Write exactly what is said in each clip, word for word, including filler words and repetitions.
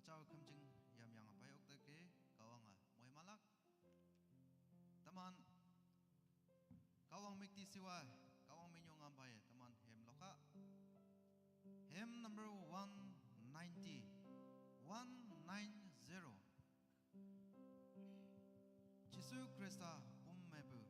Chao khümjing yamyang apai okta ke, Kahwang a moi malak. Teman, Kahwang müktisüwa, Kahwang minyong ambai, teman hymn loka. Hymn number one ninety, one nine zero. Jisu Krista pum mepu.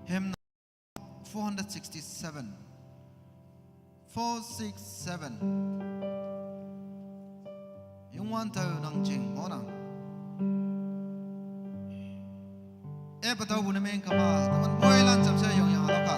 Hymn four hundred sixty-seven. Four six seven. Yungwan tau nang jing monang. E patau bu na meng kama, teman moi lan jam sa yong yang alaka.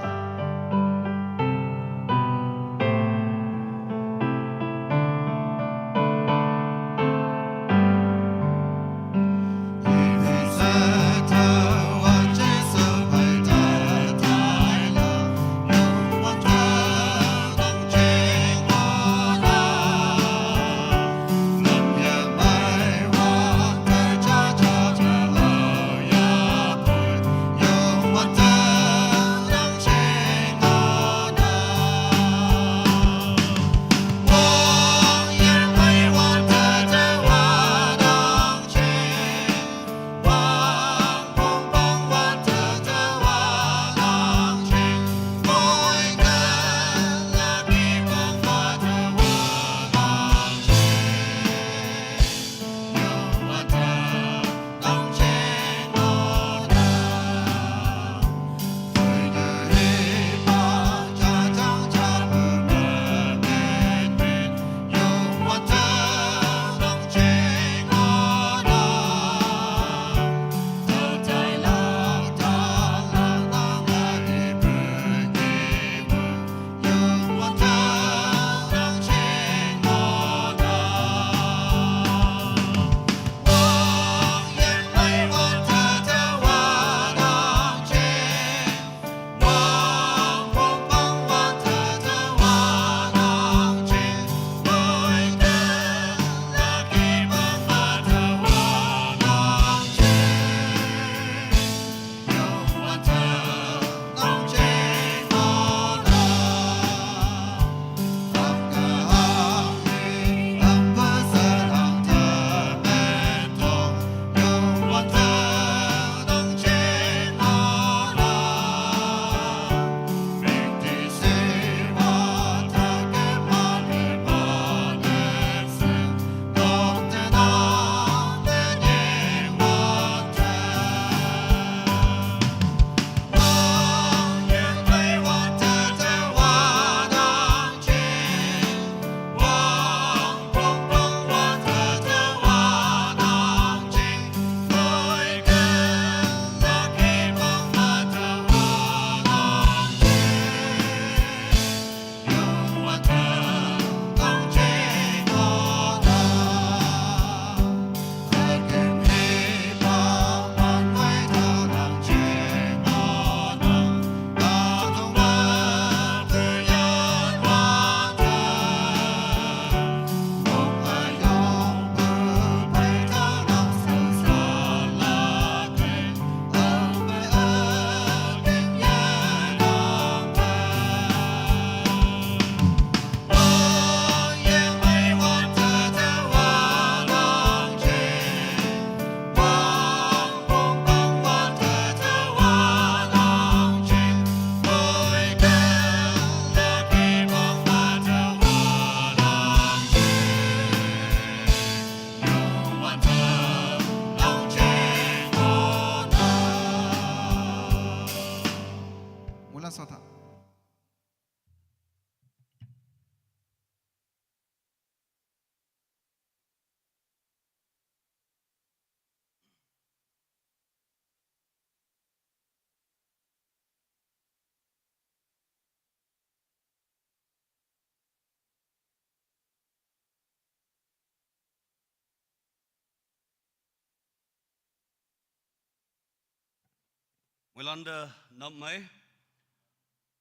Moilante nap mei.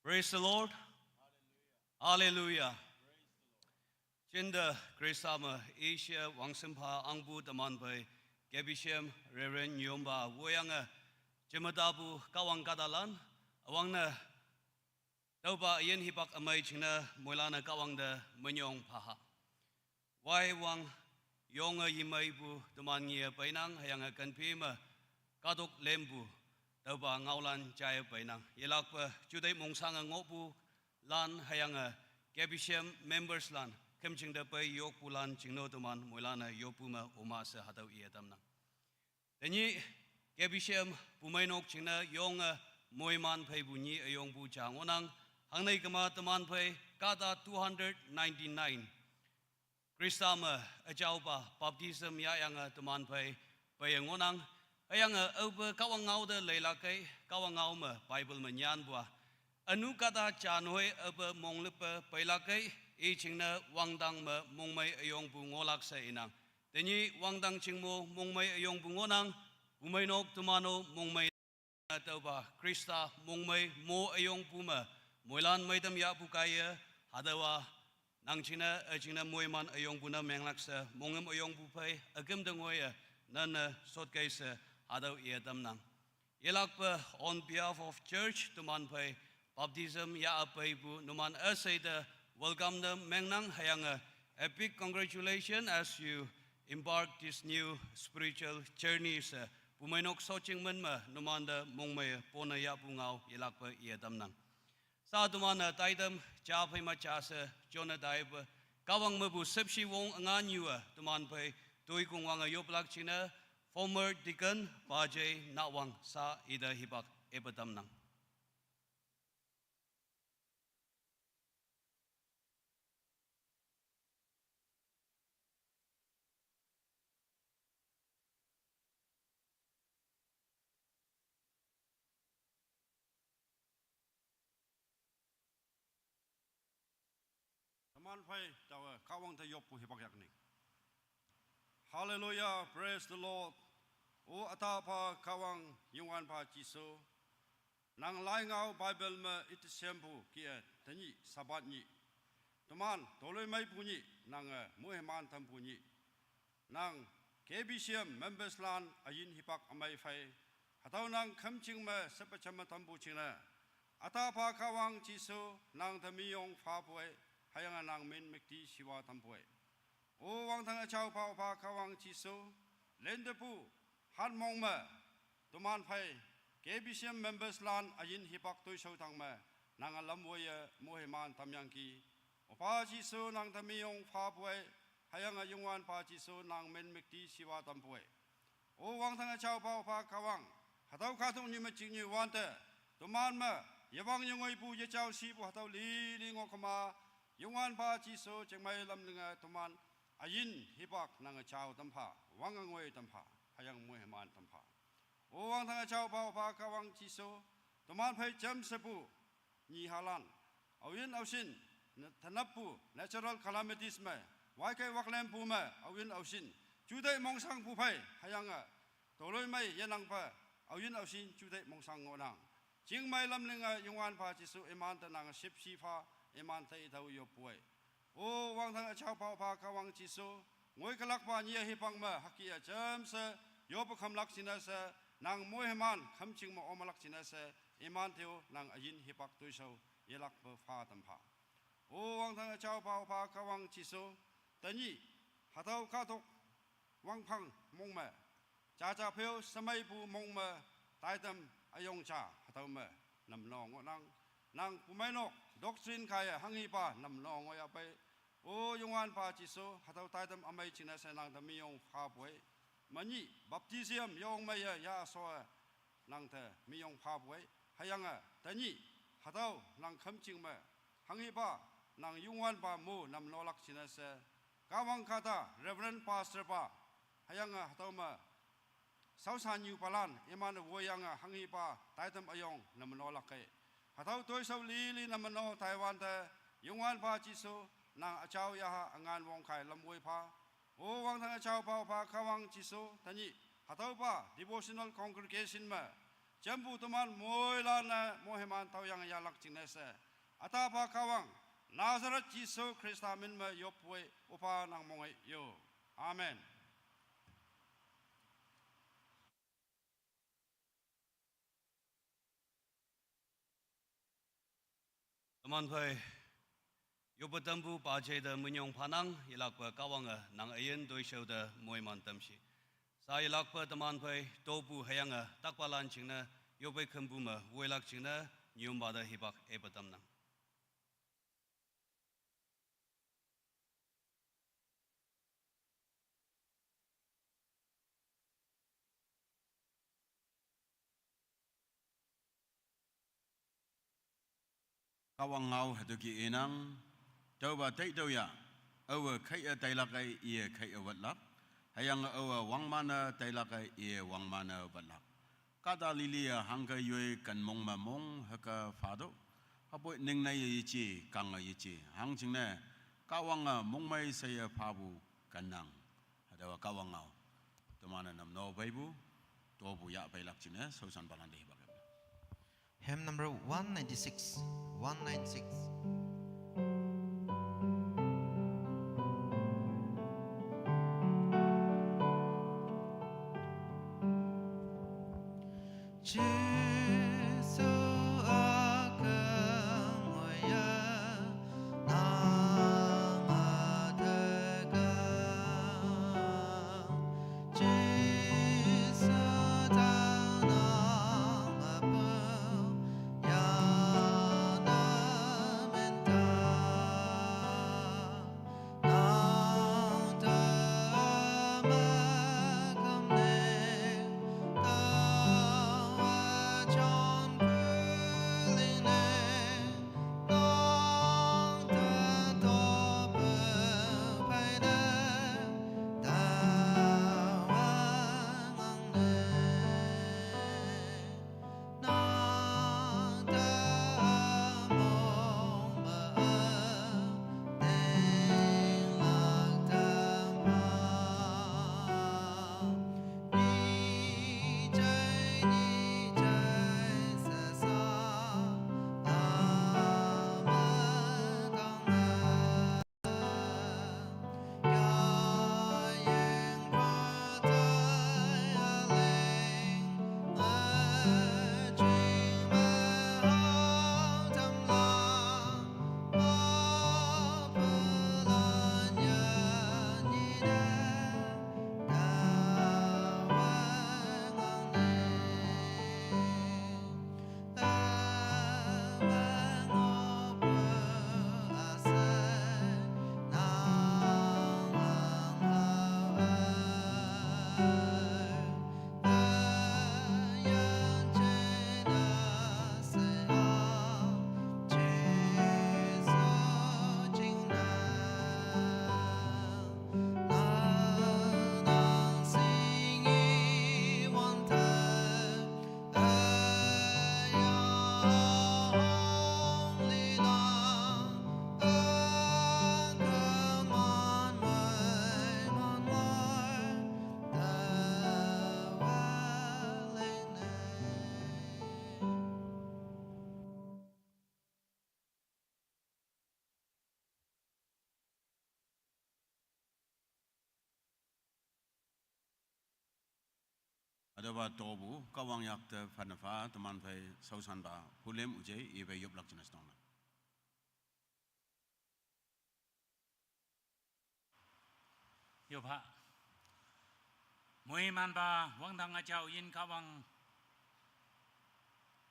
Praise the Lord. Hallelujah. Chinte Khrista me Asia wangsimpha angpu teman phei K B C M Reverend Nyompa woiyange jemetapu Kahwang kahtalan, üwangne tüopa üyin hipak ümei jingne moilan-e Kahwangte minyong phaha. Wai wang yonge yemeipu teman nge peinang, hüyange kenpi me kahtok lempu tüopa ngaolan jaiye peinang. Yelakpe juteih mongshange ngohpulan hüyange K B C M members lan, khümjing te pei yokpulan jingne teman moilan-e yoppu me oma she hatüo iye tamnang. Tenyih K B C M pumeinok jingne yonge moiman pheipu nyih üyongpu ja ngohnang. Hangnei kema teman phei kahta two hundred ninety-nine Khrista me üjaopa baptism yahyange teman phei peiye ngohnang. Hüyange aope Kahwang ngao te leilakkei, Kahwang ngao me Bible me nyanpu-a, ünu kahta janhoi aope monglüppe peilakkei, i jingne wangdang me mongmei üyongpu ngohlak she inang. Tenyih wangdang jingmo mongmei üyongpu ngohnang. Pumeinok teman-o mongmei tüopa Khrista mongmei mo üyongpu me moilan meitam yahpu kaiye, hatüowa nang jingne, eh, jingne moiman üyongpu ne menglak she, mongüm üyongpu phei üküm te ngoiye, nane shotkei she hatüo iye tamnang. Yelakpe on behalf of church teman phei baptism yah peipu numan üshei te welcome ne mengnang, hüyange a big congratulations as you embark this new spiritual journey she, pumeinok shotjing men me numante mongmei pone yahpu ngao yelakpe iye tamnang. Sa teman-e taitam ja phei me ja she jone taipe, Kahwang mepu shüpshe wong üngan nyue teman phei toikong wange yoplak jingne former deacon Pajei Nahwang sa ite hipak epe tamnang. Teman phei taowe Kahwang te yoppu hipak yakni. Hallelujah, praise the Lord. O ütaopha Kahwang Youngwanpa Jesu, nang laingao Bible me ite shempu kih-e tenyih Sabbath nyih, teman toloimeipu nyih, nange moiman tampu nyih. Nang K B C M members lan üyin hipak ümei phei, hatüo nang khümjing me shepe jame tampu jingne, ütaopha Kahwang Jesu nang te minyong phapoi, hüyange nang min müktishiwa tampoi. O wangdang üjaopa Opa Kahwang Jesu, lentepu hanmong me teman phei K B C M members lan üyin hipak toishao tang me, nange lam woiye moiman tamyangki. Opa Jesu nang te minyong phapoi, hüyange Youngwanpa Jesu nang min müktishiwa tampoi. O wangdang üjaopa Opa Kahwang, hatüo kahtoknyu me jingnyu wante, teman me yewang yengoipu yejao shipu hatüo lili ngoh kema, Youngwanpa Jesu jingmei lam linge teman üyin hipak nange jao tampha, wange ngoi tampha, hüyange moiman tampha. O wangdang üjaopa Opa Kahwang Jesu, teman phei jamshepu nyihalan, aoyin aoshin, ne, tenappu natural calamities me, waikei waklempu me, aoyin aoshin, juteih mongshangpu phei, hüyange toloimei yenangpe, aoyin aoshin juteih mongshang ngohnang. Jingmei lam linge Youngwanpa Jesu imante nange shüpshe pha, imante itao yoppoi. O wangdang üjaopa Opa Kahwang Jesu, ngoi kelakpa nyih hipak me hüke-e jamshe yoppe khümlak jingne she, nang moiman khümjing me omlak jingne she, iman te-o nang üyin hipak toishao yelakpe pha tampha. O wangdang üjaopa Opa Kahwang Jesu, tenyih hatüo kahtok wangphang mong me, jaja phei-o shemeipu mong me, taitam üyong ja hatüo me namno ngohnang. Nang pumeinok doctrine kaiye hanghipa namno ngohyahpei. O Youngwanpa Jesu, hatüo taitam ümei jingne she nang te minyong phapoi. Menyih baptism yong meiye yashowe nang te minyong phapoi. Hüyange tenyih hatüo nang khümjing me hanghipa nang Youngwanpa mo namnolak jingne she, Kahwang kahta Reverend Pastor pa, hüyange hatüo me shaoshannyupalan iman-e woiyange hanghipa taitam üyong namnolakkei. Hatüo toishao lili namno taiwante, Youngwanpa Jesu nang üjao yaha üngan wongkhei lam woi pha. O wangdang üjaopa Opa Kahwang Jesu, tenyih hatüopa devotional congregation me Jampu teman moilan-e moiman taoyange yahlak jingne she, ütapa Kahwang, Nazareth Jesu Khrista min me yoppu-e üpa nang mongei yo. Amen. Teman phei, yoppe tampu paje te minyong phanang, yelakpe Kahwange nang üyin toishao te moiman tamshi. Sha yelakpe teman phei topu hüyange takpalan jingne yoppe khümpu me woilak jingne nyümpa te hipak ipa tamnang. Kahwang ngao hatüoki inang, tüopa teitüoya, aowe kheiye tailak ei, iye kheiye watlak, hüyange aowe wangman-e tailak ei, iye wangman-e watlak. Kahta lili-e hangke yoi ken mong me mong hüke phatüoh, hüpoi ningneiye yeje, kange yeje, hangjingne, Kahwange mongmei sheye phapu kennang. Hatüowa Kahwang ngao. Teman-e nam no peipu, topu yah peilak jingne, shaoshanpalan te hipak yah. Hymn number one ninety-six, one nine six. Jesu akeng oya, nang ateka. Jesu ta nang apu, ya nang minta. Hatüopa topu, Kahwang yakte phanne pha, teman phei shaoshanpa, Pulem Ujei, iphei yoplak jingne shingnang. Yoppha. Moimanpa wangdang üjao yin Kahwang.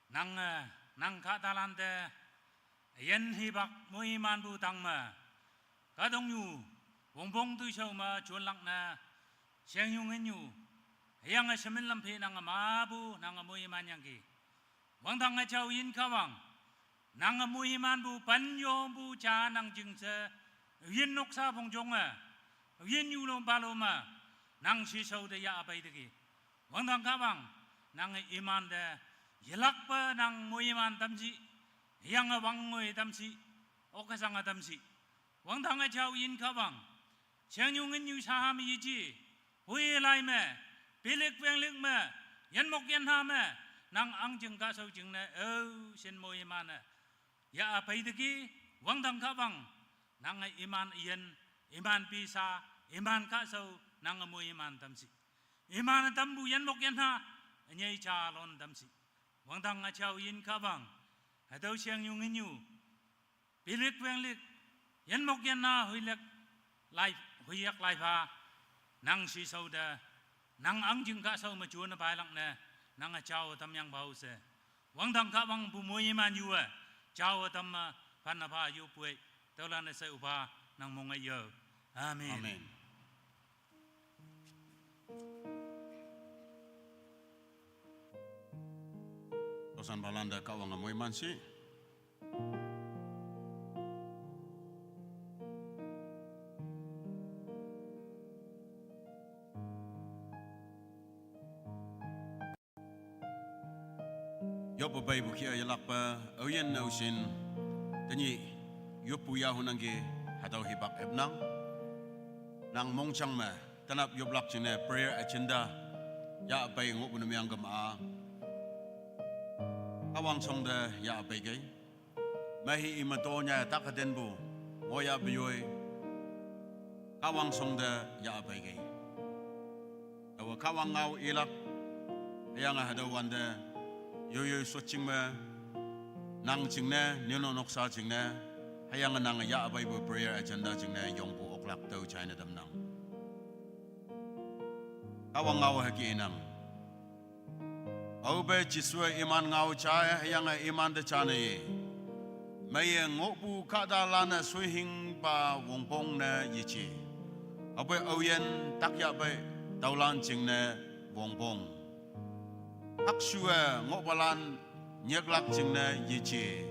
Nang, eh, nang kahtalante, yin hipak moimanpu tangme. Kahtoknyu, wongpong toishao me jonlak ne, shengnyu nginnyu, hüyange shemin lam phe nange mapu, nange moiman yangki. Wangdang üjao yin Kahwang, nange moimanpu pen yongpu ja nang jing she, yin noksa pong jonge, yin yu lom pa lom me, nang shishao te yah pei teki. Wangdang Kahwang, nange imante, yelakpe nang moiman tamshi, hüyange wangngoi tamshi, okkeshange tamshi. Wangdang üjao yin Kahwang, shengnyu nginnyu shaha me yeje, poi lai me, pilik penglik me, yinmok yinha me, Nang angjing kahshao jingne, o, shin moiman-e. Ya pei teki, wangdang Kahwang, nange iman yin, iman pisa, iman kahshao, nange moiman tamshi. Iman tampu yinmok yinha, ünyei jalon tamshi. Wangdang üjao yin Kahwang, hatüo shengnyu nginyu, pilik wenglik, yinmok yinna huilek, lai, huiyak laipha, nang shishao te, nang angjing kahshao me jone pailak ne, nang üjao tam yangpao she. Wangdang Kahwang pu moiman yu-e, jao tam me, phanne pha yupwe, tüolan-e she üpa, nang mong-e yo. Amen. Amen. Tosan palante Kahwange moiman shi. Yoppu peipu kih-e yelakpe, aoyin aoshin, tenyih, yoppu yahunangki, hatüo hipak epnang. Nang mongjang me, tenap yoplak jingne prayer agenda, yahpei ngohpu ne meangkema. Kahwang shong te yahpeikei. Mehi ime tonya tak tenpu, ngohyahpe yoi, Kahwang shong te yahpeikei. Taowe Kahwang ngao ilak, hüyange hatüo wante, yoiyoi shotjing me, nang jingne, nyeno noksa jingne, hüyange nange yahpeipu prayer agenda jingne, yongpu oklak tüo jaine tamnang. Kahwang ngao hüke inang. Aope Jesuwe iman ngao jai hüyange imante jane i. Meiye ngohpu kahtalan-e shoihingpa wongpong ne yeje. Hüpoi aoyin takyahpei tüolan jingne wongpong. Hakshuwe ngohpalan nyiklak jingne yeje.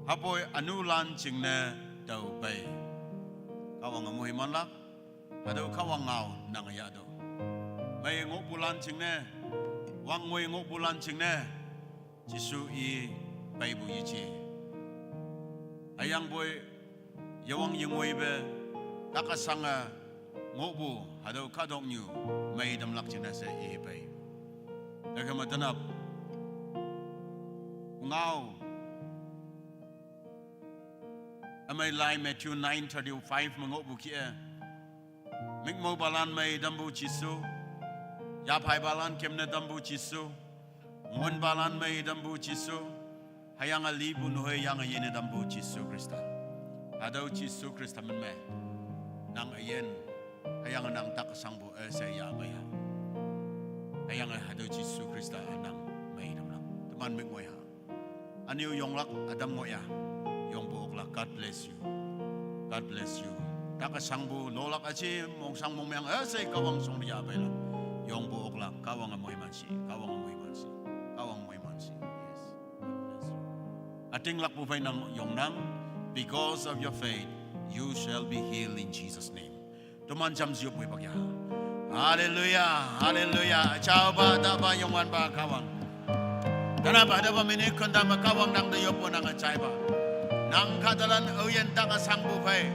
Hüpoi ünulan jingne tüopei. Kahwange moimanlak. Hatüo Kahwang ngao nange yahtüoh. Mei ngohpulan jingne, wangngoi ngohpulan jingne, Jesu i peipu yeje. Hüyangpoi, yewang yengoipe, tak üsange ngohpu, hatüo kahtoknyu, mei tamlak jingne she i pei. Tüokhei me tenap ngao. Ümei lai Matthew nine thirty-five me ngohpu kih-e. Mükmopalan mei tampu Jesu. Yaphaipalan kemne tampu Jesu. Ngonpalan mei tampu Jesu. Hüyange lipu nehoi yange yene tampu Jesu Khrista. Hatüo Jesu Khrista min me. Nang üyin. Hüyange nang tak shangpu üshei yahpei ha. Hüyange hatüo Jesu Khrista nang mei tamlak. Teman mükngoi ha. Ünyu yonglak ütam ngoh ya. Yongpu oklak. God bless you. God bless you. Tak üshangpu lolak üji mongshang mongmeang üshei Kahwang shong te yahpeilak. Yongpu oklak. Kahwange moiman shi. Kahwange moiman shi. Kahwange moiman shi. Yes. God bless you. Ütinglakpu phei nang yongnang. Because of your faith, you shall be healed in Jesus' name. Toman jamshe yoppu hipak ya. Haleluya, haleluya. Jaopa, tapa, Youngwanpa Kahwang. Tenapa, tapa, minute konta me Kahwang nang te yoppu nange jaipa. Nang kahtalan aoyin tak üshangpu phei.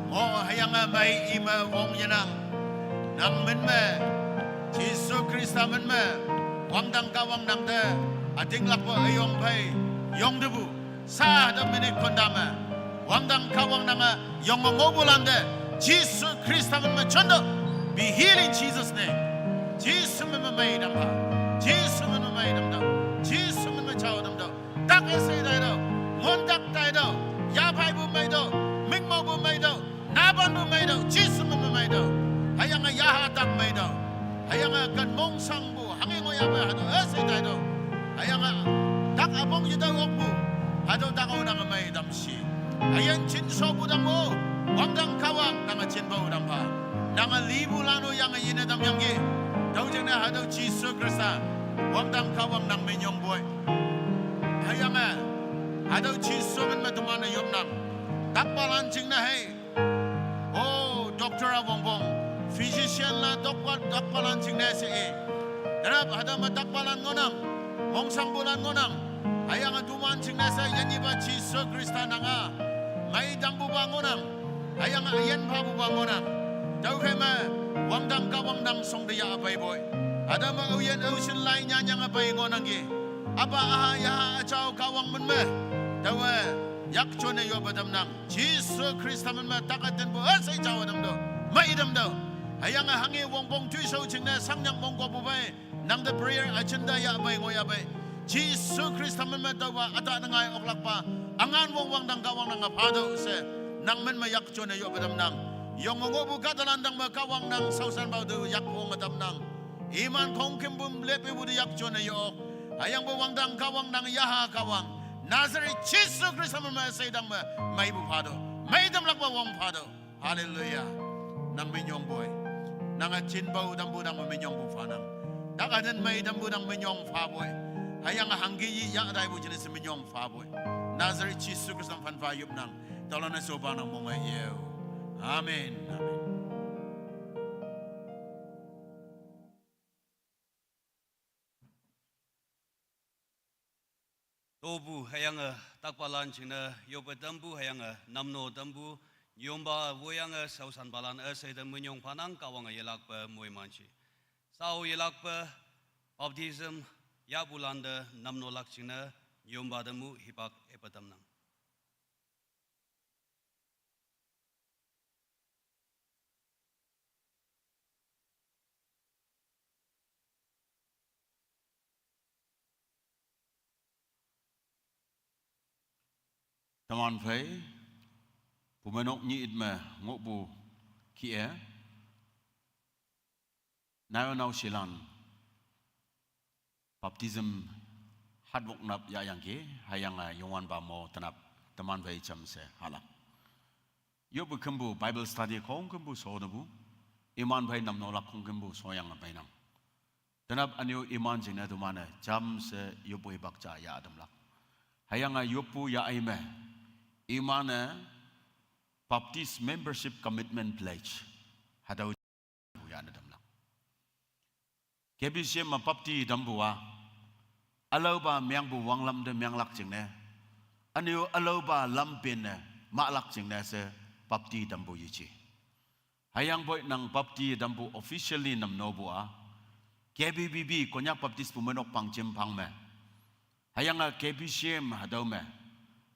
Ngoh hüyange mei ime wong yenang. Nang min me. Jesu Khrista min me. Wangdang Kahwang nang te. Ütinglakpu üyong phei. Yongtepu. Sa te minute konta me. Wangdang Kahwang nange, yonge ngohpulan te. Jesu Khrista min me jonte. Be healed in Jesus' name. Jesu min me mei tampa. Jesu min me mei tamtüoh. Jesu min me jao tamtüoh. Tak üshei taitüoh. Ngon tak taitüoh. Yaphaipu meitüoh. Mükmopu meitüoh. Napanpu meitüoh. Jesu min me meitüoh. Hüyange yaha tak meitüoh. Hüyange ken mongshangpu. Hanghe ngoh yahpei hatüo üshei taitüoh. Hüyange tak üpong yetao okpu. Hatüo tak-o nange mei tamshi. Hüyange jinshopu tang-o. Wangdang Kahwang nange jinpao tampa. Nange lipulan-o yange yene tamyangki. Tüo jingne hatüo Jesu Khrista. Wangdang Kahwang nang minyongpoi. Hüyange. Hatüo Jesu min me teman-e yopnang. Takpalan jingne hei. O, doctor-a wongpong, physician-a dokpa, dokpalan jingne she i. Tenap hatüo me takpalan ngohnang, mongshangpulan ngohnang. Hüyange toman jingne she yinyepa Jesu Khrista nanga, mei tampupa ngohnang. Hüyange üyin phapupa ngohnang. Tüokhei me, wangdang Kahwang nang shong te yahpeipoi. Hatüo me aoyin aoshin lai nyanyang apai ngohnangki. Apa aha yaha üjao Kahwang min me. Taowe yakjone yoppe tamnang. Jesu Khrista min me takat tenpu üshei jao tamtüoh. Mei tamtüoh. Hüyange hanghe wongpong toishao jingne shangnyak mongkopu pei. Nangte prayer agenda yahpei ngohyahpei. Jesu Khrista min me taopa ütah ne ngai oklakpa. Üngan wongwang dang Kahwang nange phatüoh she. Nang min me yakjone yoppe tamnang. Yonge ngohpu kahtalan dang me Kahwang nang shaoshanpao te yakwonge tamnang. Iman khongkümpu leppu te yakjone yok. Hüyangpu wangdang Kahwang nang yaha Kahwang. Nazareth Jesu Khrista min me üshei dang me meipu phatüoh. Mei tamlakpa wong phatüoh. Haleluya. Nang minyongpoi. Nange jinpao tampu nang minyongpu phanang. Takat ten mei tampu nang minyong phapoi. Hüyange hangke yi yah taipu jingne she minyong phapoi. Nazareth Jesu Khrista phanpha yopnang. Tüolan-e shopa nang monge yeo. Amen. Amen. Topu hüyange takpalan jingne yoppe tampu hüyange namno tampu, nyompa woiyange shaoshanpalan üshei te minyong phanang Kahwange yelakpe moimanshi. Shao yelakpe baptism yahpulante namnolak jingne nyompa te mu hipak epe tamnang. Teman phei, pumeinok nyit me ngohpu kih-e, nao naoshilan baptism hatwok nap yahyangki, hüyange Youngwanpa mo tenap teman phei jamshe hahlak. Yoppu kümpu Bible study khongkümpu shotepu, iman phei namnolak khongkümpu shoyange peinang. Tenap ünyu iman jingne teman-e jamshe yoppu hipak ja yah tamlak. Hüyange yoppu yah-i me, iman-e Baptist Membership Commitment Pledge hatüo yahne tamlak. K B C M me bapti tampu-a, ülaopa mengpu wanglam te menglak jingne, ünyu ülaopa lam penne mahlak jingne she bapti tampu yeji. Hüyangpoi nang bapti tampu officially namnopu-a, K B B P, Konyak Baptist Bumeinok Pangjim Phang me, hüyange K B C M hatüo me,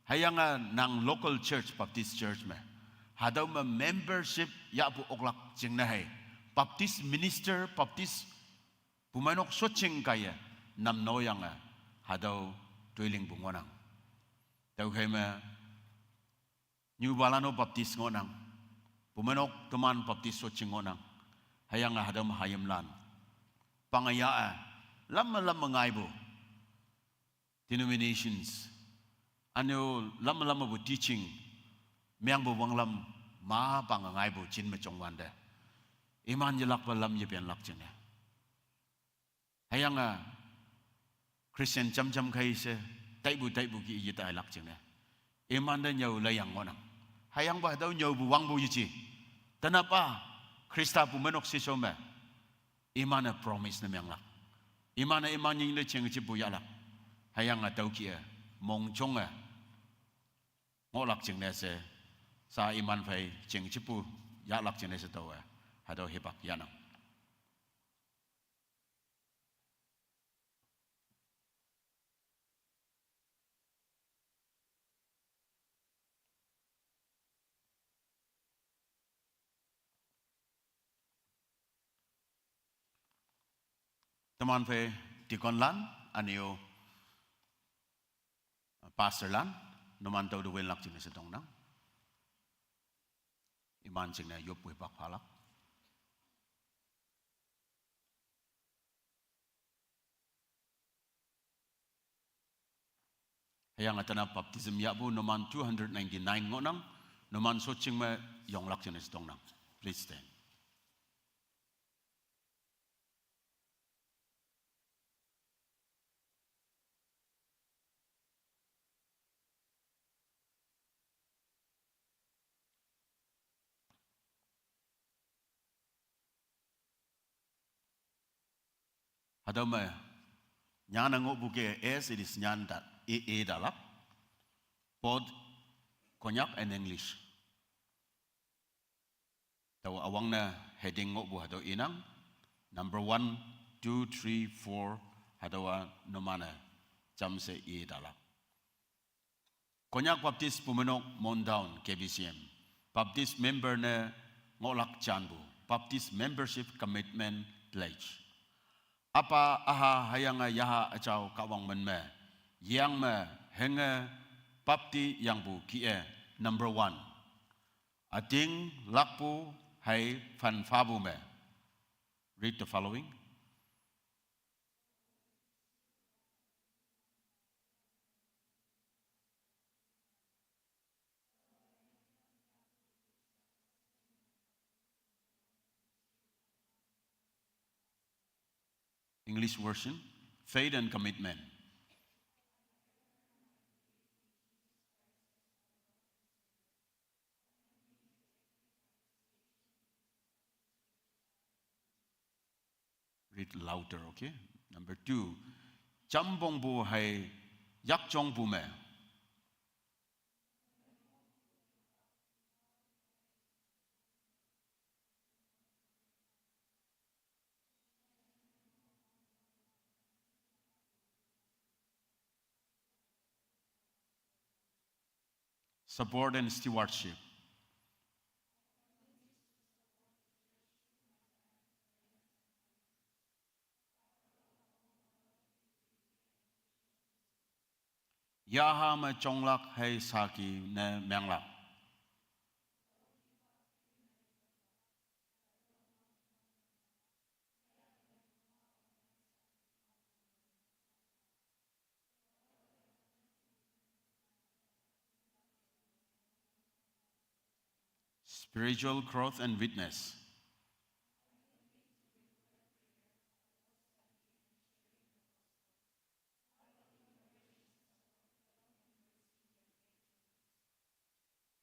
hüyange nang local church, Baptist church me, hatüo me membership yahpu oklak jingne hei, Baptist minister, Baptist bumeinok shotjing kaiye namnoyange hatüo toilingpu ngohnang. Tüokhei me nyupalan-o Baptist ngohnang, bumeinok teman Baptist shotjing ngohnang, hüyange hatüo me hayimlan pange yah-e, lamme lamme ngaipu denominations, ünyu lamme lammepu teaching, mengpu wanglam ma pange ngaipu jin me jongwante, iman yelakpe lam yepenlak jingne, hüyange Christian jamjam khei she taipu taipu kih yetailak jingne, imante nyüo leiyang ngohnang. Hüyangpa hatüo nyüopu wangpu yeji. Tenap-a Khrista bumeinok shishao me, iman-e promise ne menglak, iman-e iman nying te jing jipu yahlak. Hüyange tüo kih-e mongjonge ngohlak jingne she, sha iman phei jing jipu yahlak jingne she taowe hatüo hipak yahnang. Teman phei deaconlan, ünyu pastorlan, numan tao te winlak jingne she tongnang. Iman jingne yoppu hipak phalak. Hüyange tenap baptism yahpu numan two hundred ninety-nine ngohnang, numan shotjing me yonglak jingne she tongnang. Please stand. Hatüo me, nyanne ngohpu ke as it is nyan ta, e, e talak, both Konyak and English. Taowe üwangne heading ngohpu hatüo inang, number one, two, three, four, hatüowa numan-e jamshe iye talak. Konyak Baptist Bumeinok Mon Town K B C M. Baptist member ne ngohlak janpu. Baptist Membership Commitment Pledge. Apa, aha, hüyange yaha üjao Kahwang men me. Yeng me, henge, bapti yangpu kih-e, number one. Ütinglakpu hei phanphapu me. Read the following. English version, faith and commitment. Read louder, okay? Number two, jampongpu hei yakjongpu me. Support and stewardship. Yaha me jonglak hei saki ne menglak. Spiritual growth and witness.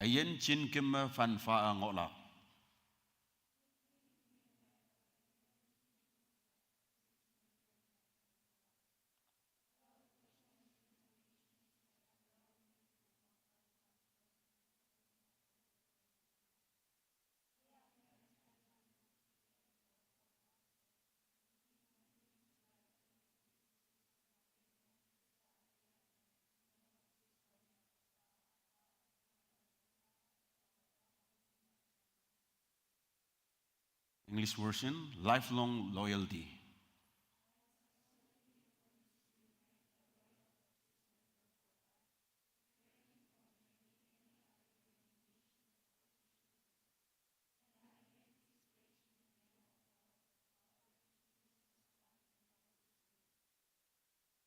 Üyin jin kim me phanpha-e ngohlak. English version, lifelong loyalty.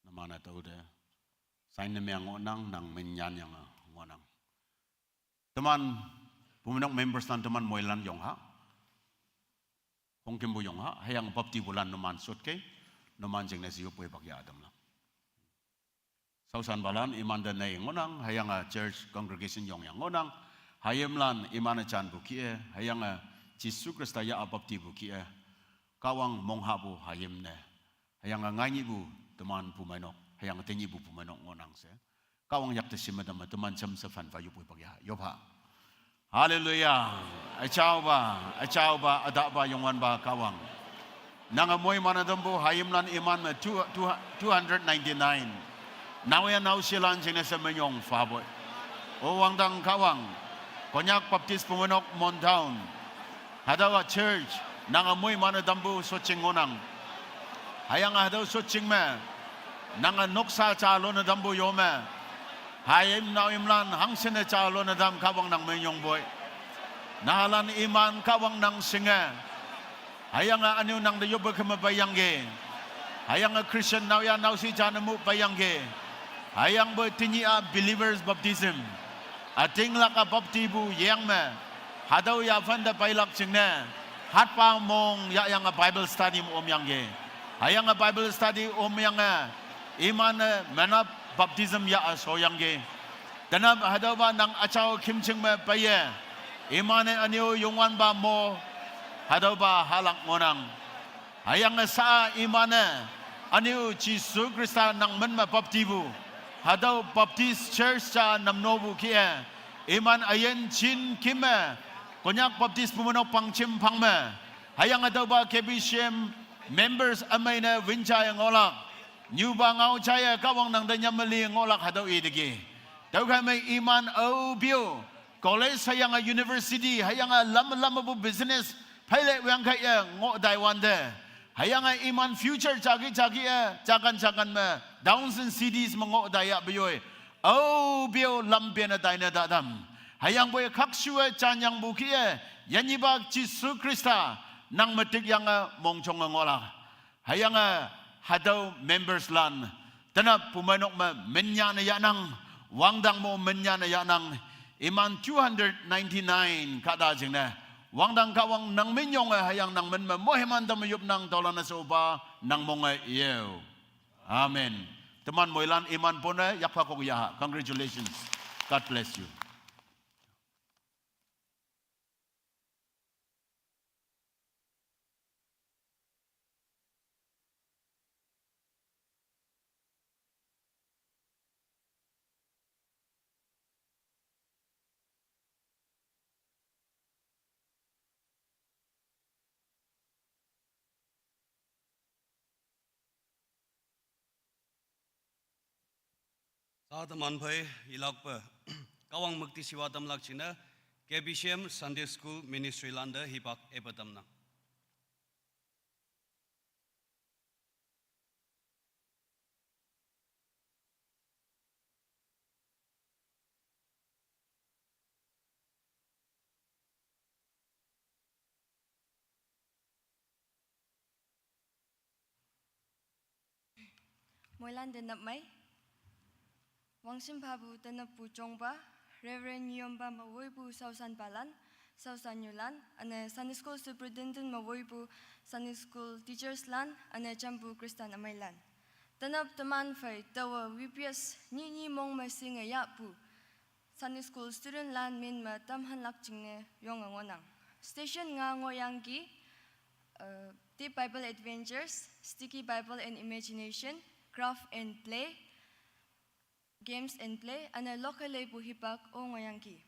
Numan-e tüote sign ne meng ngohnang, nang min nyanyange ngohnang. Teman Bumeinok members lan teman moilan yong ha. Khongkümpu yong ha, hüyange baptipulan numan shotkei, numan jingne she yoppu hipak yah tamlak. Shaoshanpalan imante neiye ngohnang, hüyange church congregation yongyang ngohnang, hayimlan iman-e janpu kih-e, hüyange Jesu Khrista yah-a baptipu kih-e, Kahwang monghahpu hayim ne. Hüyange ngainyihpu teman Bumeinok, hüyange tenyihpu Bumeinok ngohnang she. Kahwang yakte shim me tamme teman jamshe phanpha yoppu hipak yah, yop ha. Haleluya. Üjaopa, üjaopa, ütahpa, Youngwanpa Kahwang. Nange moiman-e tampu hayimlan iman me two, two, two hundred ninety-nine. Naoyha naoshelan jingne she minyong phapoi. O wangdang Kahwang. Konyak Baptist Bumeinok Mon Town. Hatüowa church, nange moiman-e tampu shotjing ngohnang. Hüyange hatüo shotjing me, nange noksa ja lone tampu yo me. Hayim naoyimlan hangshinne ja lone tam Kahwang nang minyongpoi. Nahalan iman Kahwang nang shinge. Hüyange ünyu nangte yoppe keme peiyangki. Hüyange Christian naoyha naoshe ja ne mu peiyangki. Hüyangpoi tenyih-a believers baptism. Ütinglak-a baptipu yeng me. Hatüo yaphante peilak jingne. Hatpa mong yahyange Bible study me omyangki. Hüyange Bible study omyange. Iman-e menap baptism yah-a shoyangki. Tenap hatüopa nang üjao khümjing me peiye. Iman-e ünyu Youngwanpa mo. Hatüopa hahlak ngohnang. Hüyange sha-a iman-e, ünyu Jesu Khrista nang min me baptipu. Hatüo Baptist Church ja namnopu kih-e. Iman üyin jin kim me, Konyak Baptist Bumeinok Pangjem phang me. Hüyange hatüopa K B C M Members ümei ne wünjaiye ngohlak. Nyupa ngao jaiye Kahwang nangte nyameli ngohlak hatüo iteki. Tüokhei me iman aope-o college hüyange university hüyange lam lam mepu business pheile wangkhei-e ngoh taiwante, hüyange iman future jaki jaki-e jakan jakan me towns and cities me ngoh taiyahpeyoi, aope-o lam penne taine tatam. Hüyangpoi khakshuwe janyangpu kih-e, yanyihpak Jesu Khrista nang me tikyange mongjonge ngohlak. Hüyange hatüo members lan tenap pumeinok me minyane yahnang, wangdang mo minyane yahnang, iman two hundred ninety-nine kahta jingne, wangdang Kahwang nang minyonge hüyange nang min me moiman tamme yopnang, tüolan-e shopa nang monge yeo. Amen. Teman moilan iman pone yakphakok yaha. Congratulations. God bless you. Sa teman phei ilakpe, Kahwang müktishiwa tamlak jingne, K B C M Sunday School Ministry lante hipak epe tamnang. Moilan te nap mei. Wangshim phapu tenappu jongpa, Reverend Nyiyompa me woipu shaoshanpalan, shaoshannyulan, üne Sunday School Superintendent me woipu Sunday School Teachers lan, üne jampu Christian ümeilan. Tenap teman phei taowe V B S nyih nyih mong me shinge yahpu Sunday School student lan min me tamhanlak jingne yonge ngohnang. Station nga ngohyangki, uh, Deep Bible Adventures, Sticky Bible and Imagination, Craft and Play, Games and Play, üne lokhei leipu hipak-o ngohyangki.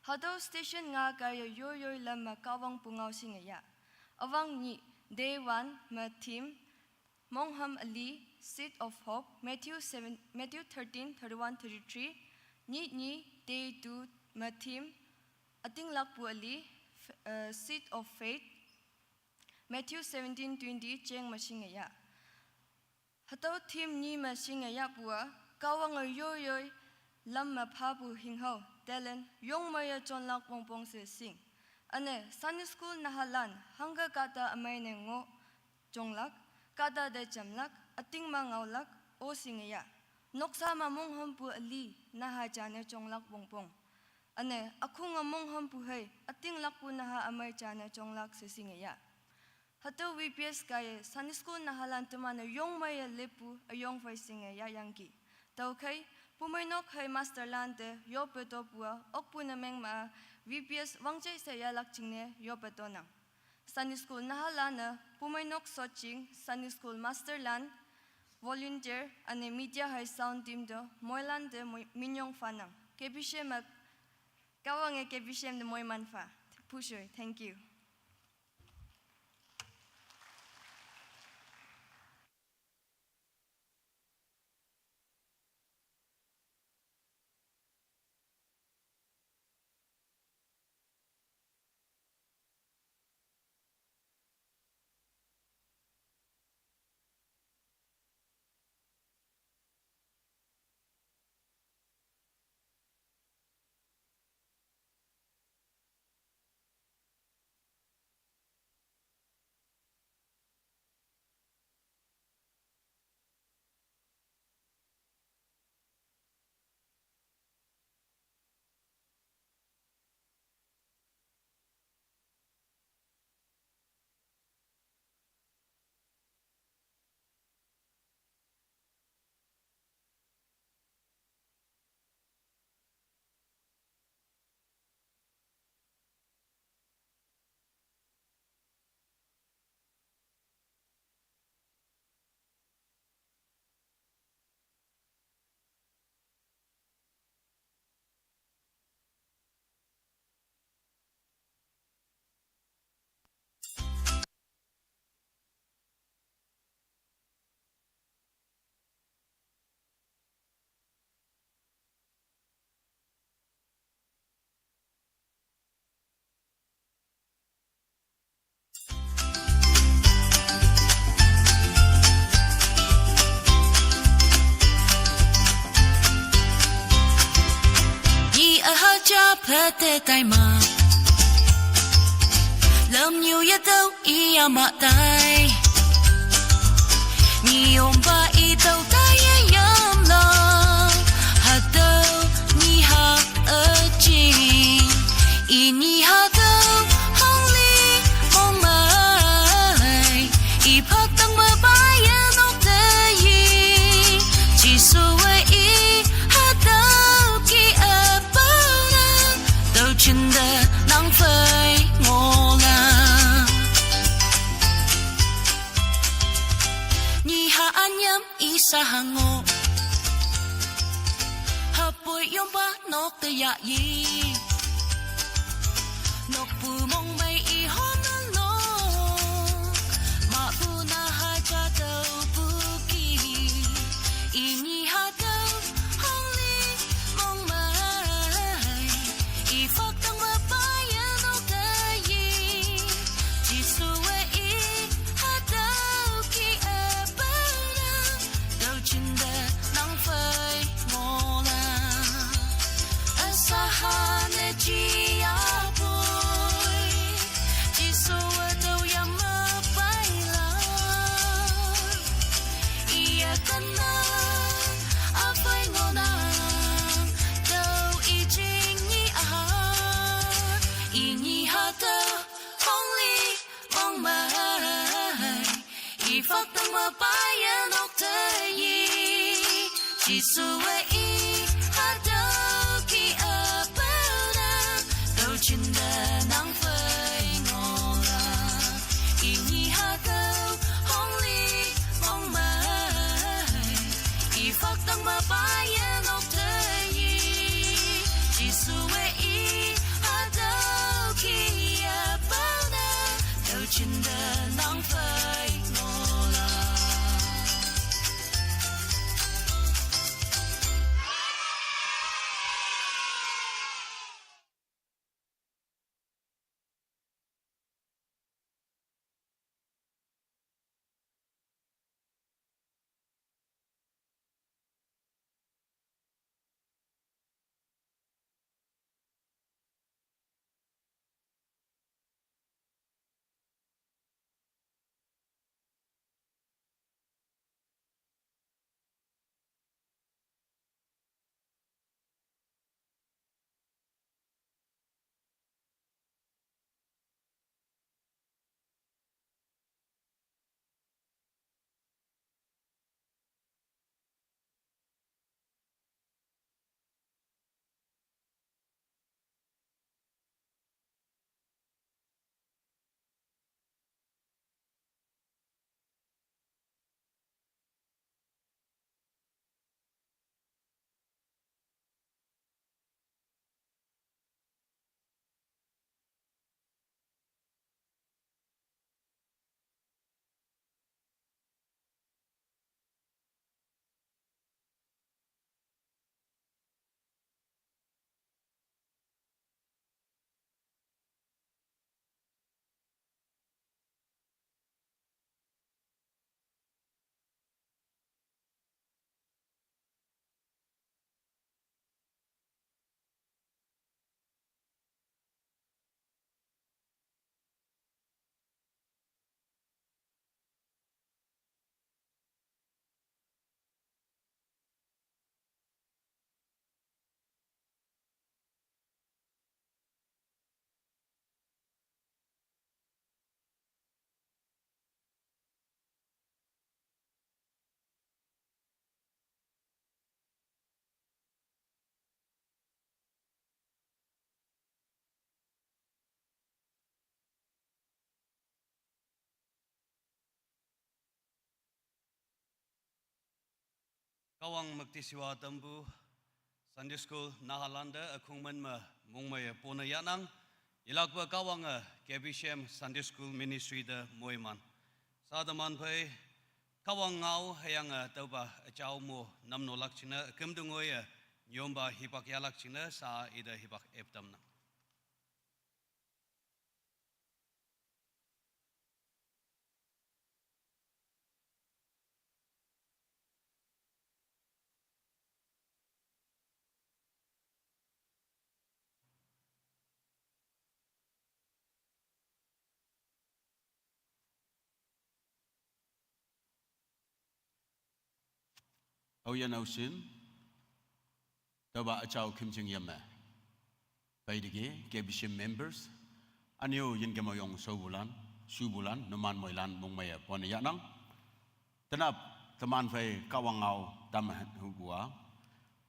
Hatüo station nga kaiye yoi yoi lam me Kahwang pungao shinge yah. Üwang nyih, day one me theme, Mongham üli, Seed of Hope, Matthew seven, Matthew thirteen, thirty-one, thirty-three, nyih nyih, day two me theme, ütinglakpu üli, f-, uh, Seed of Faith, Matthew seventeen twenty jeng me shinge yah. Hatüo theme nyi me shinge yahpu-a, Kahwange yoi yoi lam me phapu hinghao, talent, yongmeiye jonlak wongpong she shing. Üne Sunday School nahalan hangke kahta ümei ne ngoh jonglak, kahta te jamlak, ütingma ngaolak, o shinge yah. Noksa me monghampu üli naha jane jonglak wongpong. Üne ükhunge monghampu hei ütinglakpu naha ümei jane jonglak she shinge yah. Hatüo V B S kaiye Sunday School nahalan teman-e yongmeiye leppu üyong phei shinge yahyangki. Tüokhei, pumeinok hei masterlan te yoppe topu-a okpu ne meng me-a V B S wangjei she yahlak jingne yoppe tonang. Sunday School nahalan-e pumeinok shotjing, Sunday School masterlan, volunteer, üne media hei sound team te moilan te moi-, minyong phanang. K B C M me, Kahwange K B C M te moiman pha. Pushoi, thank you. te tai ma. Lam niu ya tau i ya ma tai. Ni om ba i tau tai ya yam lo. Ha tau ni ha a chi. I ni ha tau hong li mong mai. I phak tang ma bai ya nok te yi. Jisu we i ha tau ki a pau na. Tau chin da nang fai ngo la. Ni ha an yam i sa ha ngo. Ha pui yom ba nok te ya yi. Nok pu mong mai i hom na no. Ma pu na ha cha tau pu ki. I ni ha tau hong li mong mai. I phak tang ma bai ya nok te yi. Jisu we i ha tau ki a pau na. Tau chin da nang fai mo la. A sa ha ne chi ya poi. Jisu we tau ya ma bai la. I ya kan na. A fai ngo na. Tau i jing ni a ha. I ni ha tau hong li mong mai. I phak tang ma bai ya nok te yi. Jisu we i ha tau ki a pau na. Tau chin da nang fai ngo la. I ni ha tau hong li mong mai. I phak tang ma bai ya nok te yi. Jisu we i ha tau ki a pau na. Tau chin da nang fai ngo la. Kahwang müktishiwa tampu Sunday School Nagaland te akhungmen me mongmei pone yanang, ilakpe Kahwange K B C M Sunday School Ministry te moiman. Sa teman phei Kahwang ngao hüyange tüopa üjao mo namnolak jingne üküm te ngoiye nyompa hipak yahlak jingne sa ite hipak eptamnang. Aoyin aoshin, tüopa üjao khümjing yeme. Peiteki, K B C members, ünyu yinkem oyong shobulan, shubulan, numan moilan mongmeiye pone yahnang. Tenap, teman phei Kahwang ngao tamhupu-a,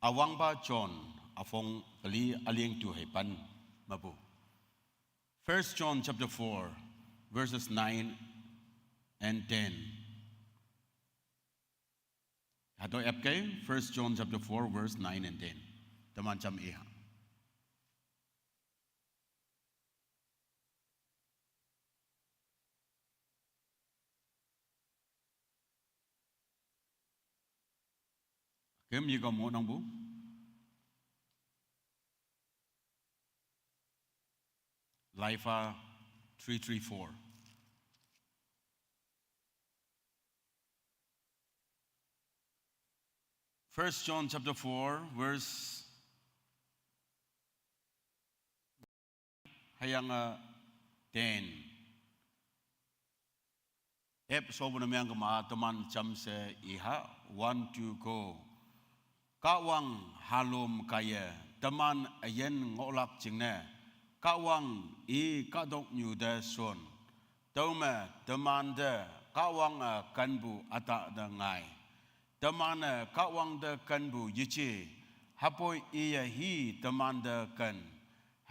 Üwangpa John, üpong peli üleng tu hei pen mepu. First John chapter four, verses nine and ten. Hatüo apkei, First John chapter four, verse nine and ten. Teman jam iha. Kem yika mo nangpu. Lifa three three four. First John chapter four, verse hüyange ten. Ep sopu ne meang kema teman jamshe iha, one, two, go. Kahwang halom kaiye teman üyin ngohlak jingne, Kahwang i kahtoknyu te shon. Tüome temante Kahwange kenpu ütah te ngai. Teman-e Kahwang te kenpu yeje, hüpoi iye hi temante ken.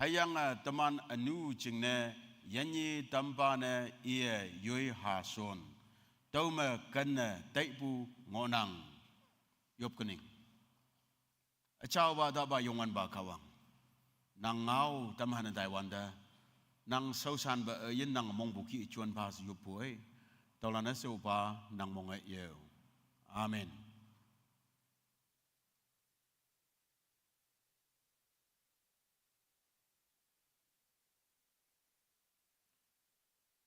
Hüyange teman ünu jingne yinye tampa ne iye yoi ha shon. Tüome kenne taipu ngohnang. Yop kening. Üjaopa tapa Youngwanpa Kahwang, nang ngao tamhane taiwante, nang shaoshanpe üyin nang mongpu ki juan pa she yoppu ei. Tüolan-e she opa nang monge yeo. Amen.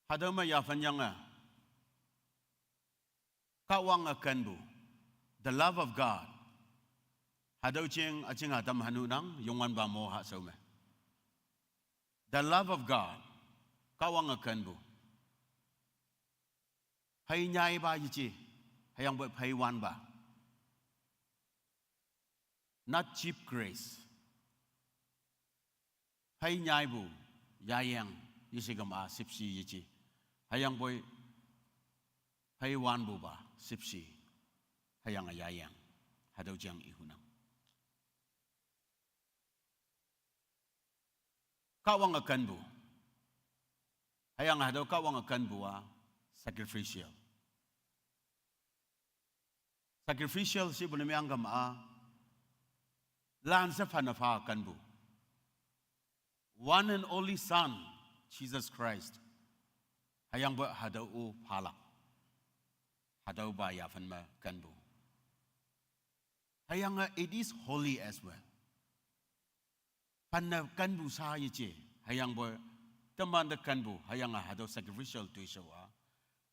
Hatüo me yaphan yange, Kahwange kenpu, the love of God. Hatüo jing üjing ütam hanunang Youngwanpa mo hashao me. The love of God, Kahwange kenpu. Phei nyaipa yeje, hüyangpoi phei wanpa. Not cheap grace. Phei nyaipu yayeng, yeshe kema shüpshe yeje. Hüyangpoi phei wanpupa shüpshe, hüyange yayeng. Hatüo jang ihunang. Kahwange kenpu. Hüyange hatüo Kahwange kenpu-a sacrificial. Sacrificial shepu ne meang kema-a, lan she phanne pha kenpu. One and only Son, Jesus Christ. Hüyangpoi hatüo-o phalak. Hatüopa yaphan me kenpu. Hüyange it is holy as well. Phanne kenpu sha yeje, hüyangpoi temante kenpu, hüyange hatüo sacrificial toishao-a,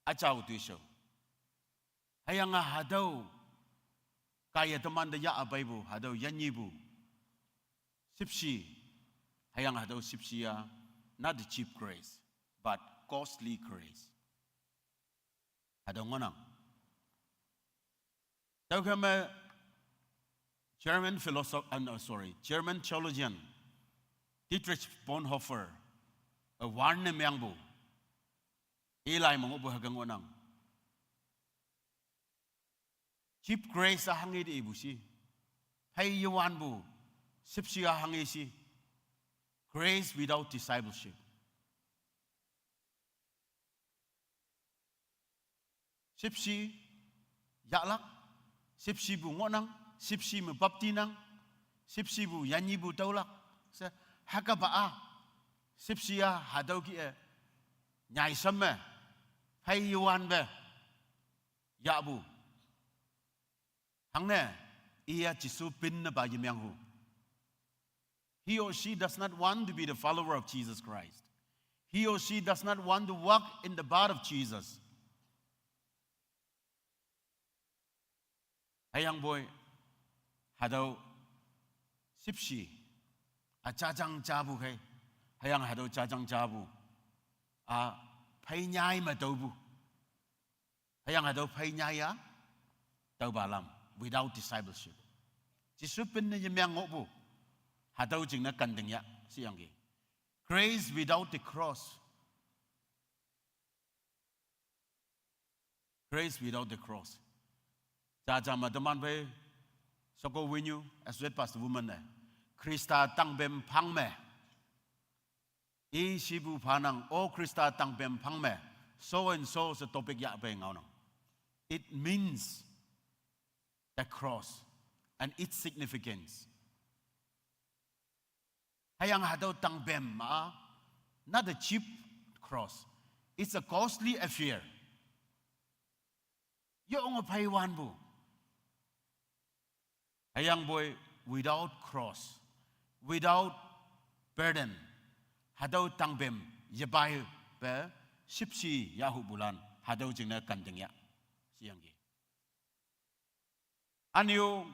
üjao toishao. Hüyange hatüo kaiye temante yah peipu, hatüo yinyepu shüpshe, hüyange hatüo shüpshe-a, not a cheap grace, but costly grace. Hatüo ngohnang. Tüokhei me German philosoph-, uh, no, sorry, German theologian Dietrich Bonhoeffer, üwan ne meangpu, ilai me ngohpu hüke ngohnang. Cheap grace-a hanghe te ipu shi. Phei yewanpu, shüpshe-a hanghe shi. Grace without discipleship. Shüpshe yahlak, shüpshepu ngohnang, shüpshe me baptinang, shüpshepu yinyepu tüolak. She hükepa-a, shüpshe-a hatüo kih-e, nyai sam me, phei yewanpe yahpu. Hangne, iya Jesu pinnepa yemeanghu. He or she does not want to be the follower of Jesus Christ. He or she does not want to walk in the path of Jesus. Hüyangpoi, hatüo shüpshe, üjajang japu khei, hüyange hatüo jajang japu, a, phei nyai me tüopu. Hüyange hatüo phei nyai-a, tüopa lam. without discipleship. Jesu pinne yemeang ngohpu, hatüo jingne kanting ya sheyangki. Grace without the cross. Grace without the cross. Jaja me teman phei, Shoko Winyu, as well pastor woman ne, Khrista tangpem phang me, i shipu phanang, o Khrista tangpem phang me, so and so she topic yahpei ngaonang. It means the cross and its significance. Hüyange hatüo tangpem ma, not a cheap cross. It's a costly affair. Yonge pheiwanpu. Hüyangpoi without cross, without burden, hatüo tangpem yepaipe shüpshe yahupulan, hatüo jingne kanting ya sheyangki. Ünyu,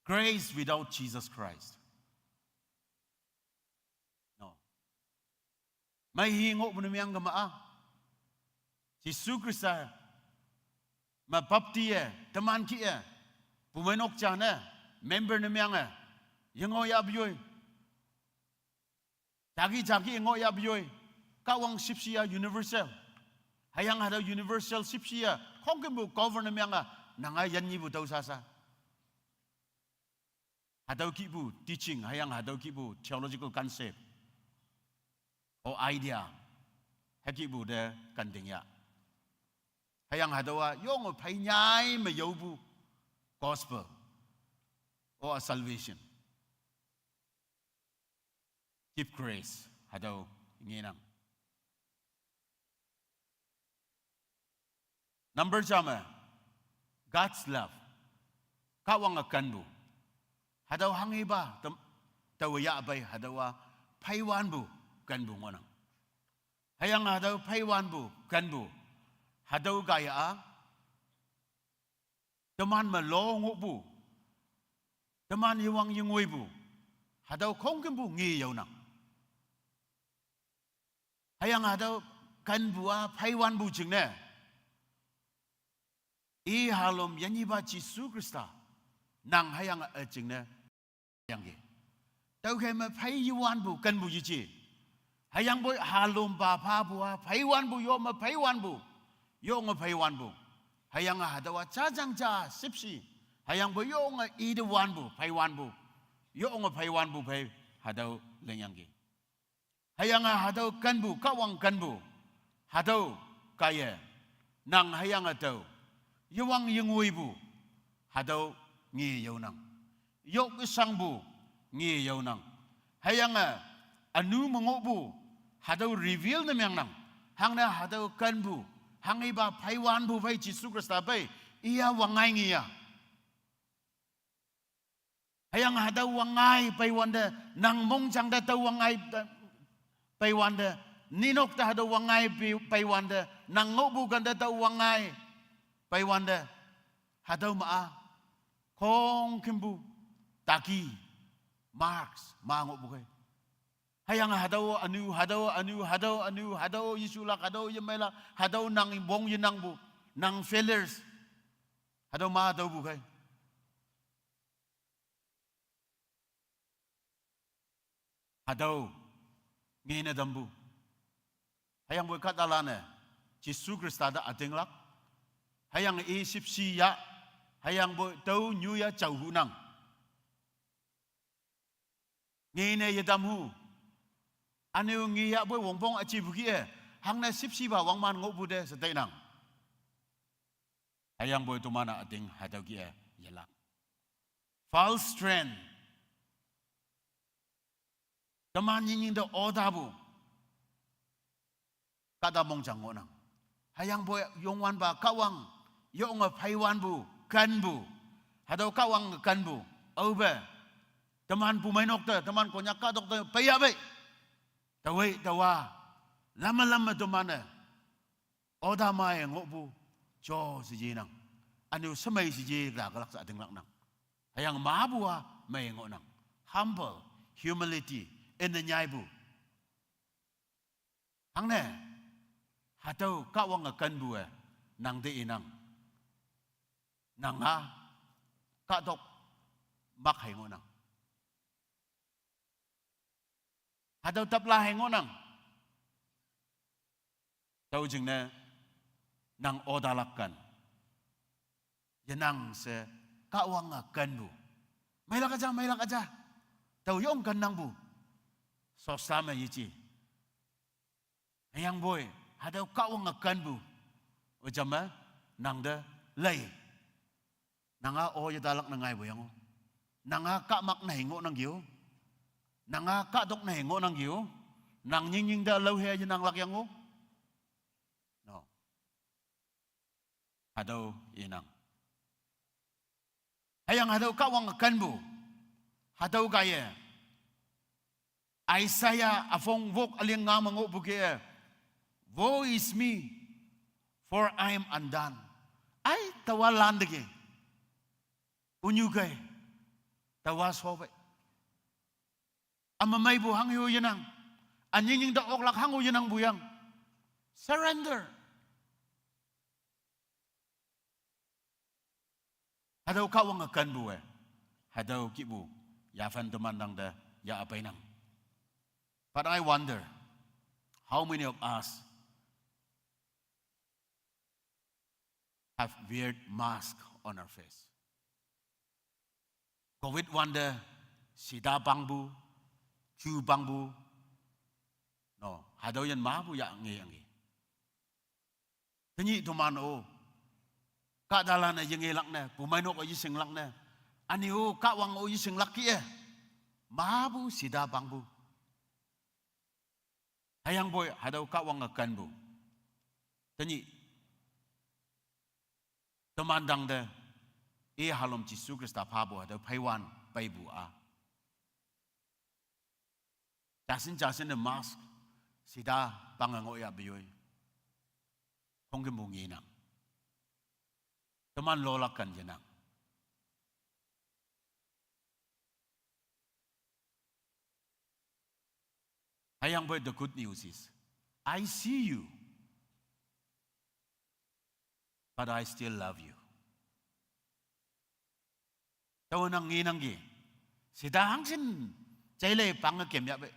grace without Jesus Christ. No. Meihi ngohpu ne meang kema-a, Jesu Khrista me bapti-e, teman kih-e, pumeinok ja ne, member ne meange, yengoh yahpu yoi. Jaki jaki ngoh yahpu yoi. Kahwang shüpshe ya universal. Hüyange hatüo universal shüpshe ya khongkümpu cover ne meange, nanga yannyipu tao sasa. Hatüo kihpu teaching, hüyange hatüo kihpu theological concept, o idea, hükihpu te kanting ya. Hüyange hatüowa yonge pheinyai me yaopu gospel, o a salvation. Give grace, hatüo ngenang. Number ja me, God's love. Kahwange kenpu. Hatüo hanghipa, tem-, taowe yahpei, hatüowa pheiwanpu, kenpu ngohnang. Hüyange hatüo pheiwanpu, kenpu. Hatüo kaiye-a, teman me lo ngohpu, teman yewang yengoipu, hatüo khongkümpu nge yaonang. Hüyange hatüo kenpu-a pheiwanpu jingne, i halom yannyipa Jesu Khrista, nang hüyange ü jingne yangki. Tüokhei me phei yewanpu kenpu yeji. Hüyangpoi halompa phapu-a pheiwanpu, yo me pheiwanpu, yonge pheiwanpu. Hüyange hatüowa jajang ja shüpshe. Hüyangpoi yonge ite wanpu, pheiwanpu, yonge pheiwanpu phei, hatüo lingyangki. Hüyange hatüo kenpu, Kahwang kenpu, hatüo kaiye, nang hüyange tao, yewang yengoipu, hatüo nge yaonang. Yok shangpu nge yaonang. Hüyange ünu me ngohpu, hatüo reveal ne meangnang. Hangne hatüo kenpu, hanghipa pheiwanpu phei Jesu Khrista phei, iya wangngai nge ya. Hüyange hatüo wangngai peiwante, nang mongjang te tao wangngai te, peiwante, ninok te hatüo wangngai pei-, peiwante, nang ngohpu kente tao wangngai peiwante, hatüo ma-a, khongkümpu, taki, marks, ma ngohpu khei. Hüyange hatüo ünu, hatüo ünu, hatüo ünu, hatüo yeshulak, hatüo yemeilak, hatüo nang wong yenangpu, nang failures, hatüo ma tüopu khei. Hatüo ngene tampu. Hüyangpoi kahtalan-e Jesu Khrista te ütinglak, hüyange i shüpshe ya, hüyangpoi tüo nyu ya jaohunang. Ngene yetamhu. Üne-o nge yahpoi wongpong üjepu kih-e, hangne shüpshepa wangman ngohpu te she tainang. Hüyangpoi toman-a üting hatüo kih-e yelak. False trend. Teman nying nying te otapu. Kahta mongjang ngohnang. Hüyangpoi Youngwanpa Kahwang, yonge pheiwanpu, kenpu. Hatüo Kahwang kenpu. Aope, teman pumeinok te, teman Konyak kahtok te peiya pei. Taowei taowa, lamme lamme teman-e, otamai ngohpu, jo she yenang. Üne-o shemei she ye laklak she ütinglaknang. Hüyange mapu-a mei ngohnang. Humble, humility, ine nyaipu. Hangne, hatüo Kahwange kenpu-e, nang te inang. Nanga, kahtokmak hei ngohnang. Hatüo tapla hei ngohnang. Tüo jingne, nang otalak ken. Yenang she, Kahwange kenpu. Meilak üja, meilak üja. Tao yong kennangpu. Sosa me yeji. Hüyangpoi, hatüo Kahwange kenpu. Üjame, nangte lei. Nanga o yetalak ne ngaipu yango. Nanga kahmak ne hei ngohnangki o. Nanga kahtok ne hei ngohnangki o. Nang nyingnying te ülao he yenanglak yango. No. Hatüo inang. Hüyange hatüo Kahwange kenpu. Hatüo kaiye. Isaiah üpong wok üleng nga me ngohpu ke. Woe is me, for I am undone. Ai, taowa lanteke. Ünyu kei. Taowa shope. Ümemeipu hanghe-o yenang. Ünyingnying te oklak hango yenangpu yang. Surrender. Hatüo Kahwange kenpu-e. Hatüo kihpu. Yaphan teman tangte ya peinang. But I wonder, how many of us have wear mask on our face? Covid wante, sita pangpu, ju pangpu, no, hatüo yin mapu ya ngeyangki. Tenyih toman-o, kahtalan-e yengelak ne, pumeinok-e yeshinglak ne, üne-o Kahwang-o yeshinglak kih-e, mapu sita pangpu. Hüyangpoi hatüo Kahwange kenpu. Tenyih. Teman tangte. I halom Jesu Khrista phapu hatüo pheiwan peipu a. Jasin jasin ne mask. Sita pange ngohyahpeyoi. Khongkümpu ngenang. Teman lolak ken yenang. Hüyangpoi the good news is, I see you, but I still love you. Taowe nang ngenangki. Sita hangshin, jaile pange kemyahpe.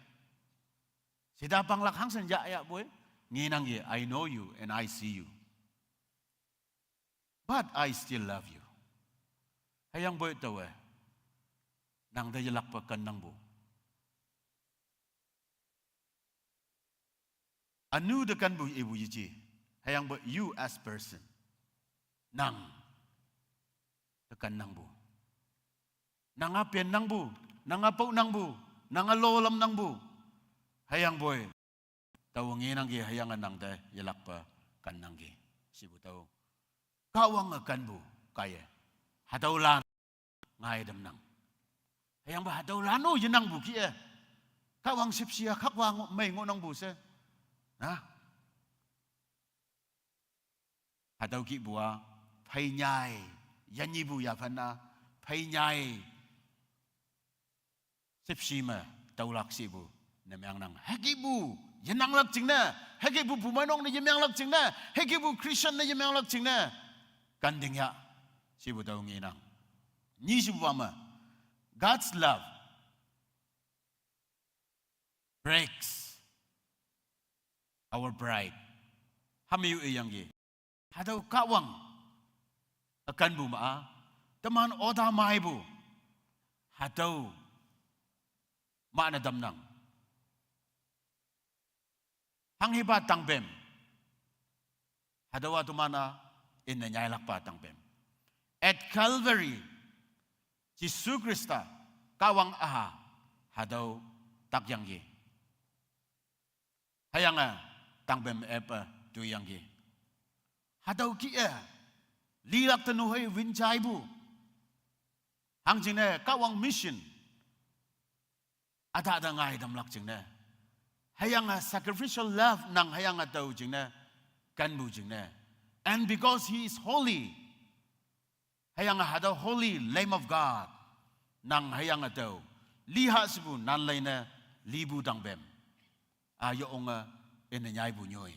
Sita panglak hangshin yahyahpoi, ngenangki, I know you and I see you. But I still love you. Hüyangpoi taowe. Nangte yelakpe kennangpu. Ünu te kenpu ipu yeji. Hüyangpoi you as person. Nang. Te kennangpu. Nanga pennangpu. Nanga paonangpu. Nanga lolamnangpu. Hüyangpoi. Taowe ngenangki hüyange nangte yelakpe kennangki. Shipu tao. Kahwange kenpu kaiye. Hatüolan. Ngai tamnang. Hüyangpoi hatüolan-o yenangpu kih-e. Kahwang shüpshe-a khakwang mei ngohnangpu she. Na? Hatüo kihpu-a, pheinyai, yanyipu yaphan-a, pheinyai, shüpshe me, taolak shipu, ne meangnang. Hükihpu, yenanglak jingne, hükihpu pumeinok ne yemeanglak jingne, hükihpu Christian ne yemeanglak jingne, kanding ya, shipu tao ngenang. Nyi shipupa me, God's love breaks our pride. Hami-o iyangki. Hatüo Kahwang. Ükenpu ma-a. Teman ota maipu. Hatüo. Mane tamnang. Hanghipa tangpem. Hatüowa teman-a, ine nyailakpa tangpem. At Calvary, Jesu Khrista, Kahwang üha, hatüo takyangki. Hüyange, tangpem epe toiyangki. Hatüo kih-e, lilak te nuhei win jaipu. Hangjingne, Kahwang mission. Üta te ngai tamlak jingne. Hüyange sacrificial love nang hüyange tao jingne. Kenpu jingne. And because he is holy. Hüyange hatüo holy Lamb of God. Nang hüyange tao. Liha shipu nan leine lipu tangpem. A yo onge ine nyaipu nyoi.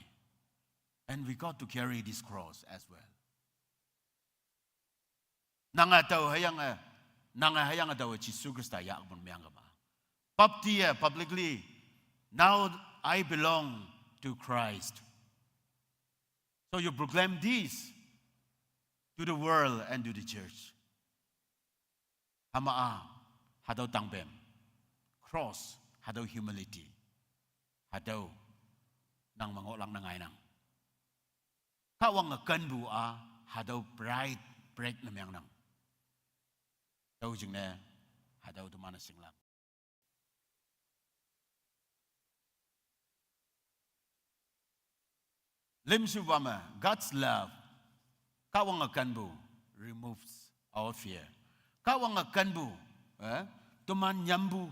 And we got to carry this cross as well. Nang atau hüyange, nang hüyange tao Jesu Khrista yahpun meang kema. Bapti-e publicly, "Now I belong to Christ." So you proclaim this to the world and to the church. Hüma-a, hatüo tangpem, cross, hatüo humility, hatüo nang me ngohlak ne ngainang. Kahwange kenpu-a, hatüo pride break ne meangnang. Tüo jingne, hatüo teman-e shinglak. Limshupa me, God's love, Kahwange kenpu, removes our fear. Kahwange kenpu, eh, teman nyampu,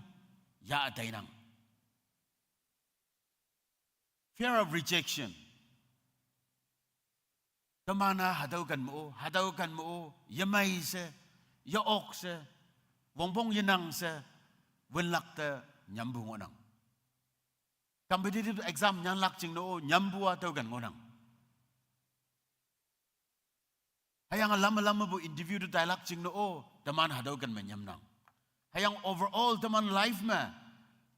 yah tainang. Fear of rejection. Teman-a hatüo ken me-o, hatüo ken me-o, yemei she, ye-ok she, wongpong yenang she, winlak te nyampu ngohnang. Competitive exam nyanlak jingne-o, nyampu-a tüo ken ngohnang. Hüyange lamme lammepu interview te tailak jingne-o, teman hatüo ken me nyamnang. Hüyange overall teman life me,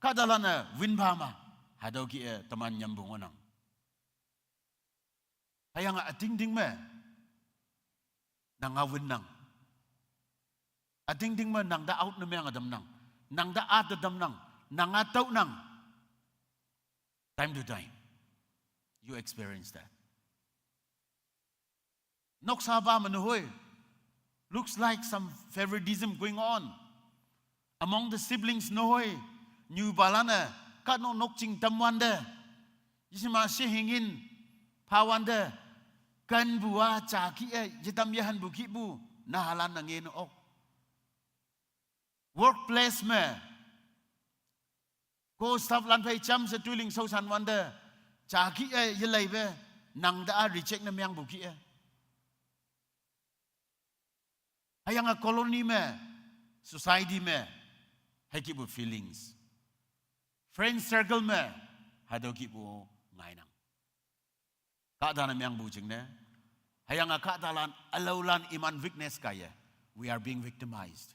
kahtalan-e winpha ma, hatüo kih-e teman nyampu ngohnang. Hüyange ütingting me, nang-a winnang. Ütingting me nang te out ne meange tamnang. Nang te ate tamnang. Nang-a tüonang. Time to time, you experience that. Noksapa me nehoi, looks like some favoritism going on among the siblings nehoi, nyupalan-e, kahnok nokjing tamwante, yeshima shehingin phawante, kenpu-a ja kih-e, yetam yehanpu kihpu, nahalan-e ngene ok. Workplace me, ko stafflan phei jamshe toiling shaoshan wante, ja kih-e yeleipe, nang te-a reject ne meangpu kih-e. Hüyange colony me, society me, hükihpu feelings. Friend circle me, hatüo kihpu ngainang. Kahta ne meangpu jingne. Hüyange kahtalan, ülaolan iman weakness kaiye. We are being victimized.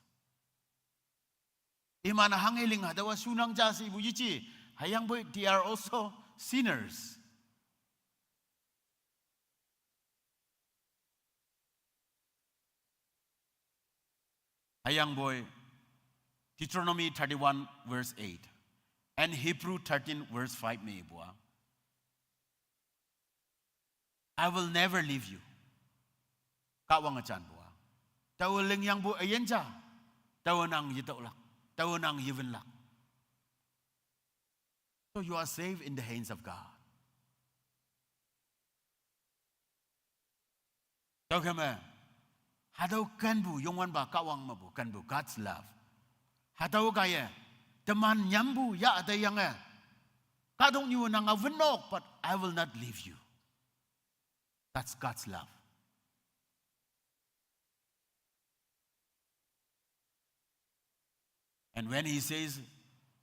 Iman hangheling hatüowa shunang ja she ipu yeji. Hüyangpoi they are also sinners. Hüyangpoi Deuteronomy thirty-one verse eight and Hebrew thirteen verse five me ipu-a, "I will never leave you." Kahwange janpu-a, taowe lingyangpu üyin ja, taowe nang yetüolak, taowe nang yewinlak. So you are safe in the hands of God. Tüokhei me, hatüo kenpu, Youngwanpa Kahwang mepu kenpu, God's love. Hatüo kaiye, teman nyampu yah teiyange, kahtoknyu nang-a winnok, but I will not leave you. That's God's love. And when he says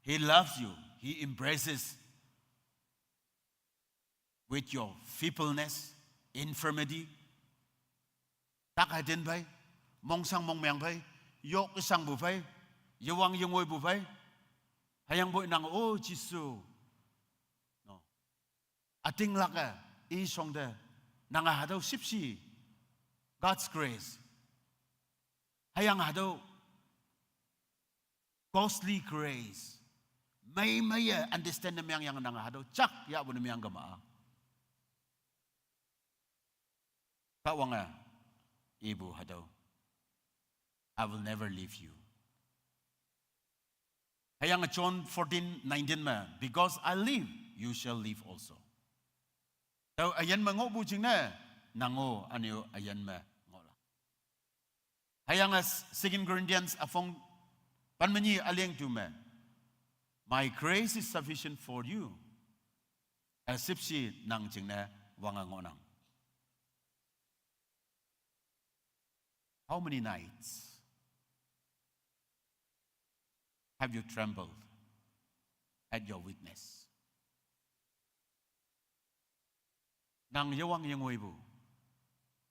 he loves you, he embraces with your feebleness, infirmity, tak hatin phei, mongshang mongmeang phei, yok shangpu phei, yewang yengoipu phei, hüyangpoi nang, "O Jesu, no, ütinglak-e, i shongte, nange hatüo shüpshe, God's grace. Hüyange hatüo costly grace. Mei meiye understand ne meangyange nange hatüo jak yahpu ne meang kema-a." Kahwange ipu hatüo, "I will never leave you." Hüyange John fourteen nineteen me, "Because I live, you shall live also." Tao üyin me ngohpu jingne, nang-o üne-o üyin me ngohlak. Hüyange Second Corinthians üpong pen me nyi üleng tu me, "My grace is sufficient for you." Üshüpshe nang jingne wange ngohnang. How many nights have you trembled at your weakness? Nang yewang yengoipu,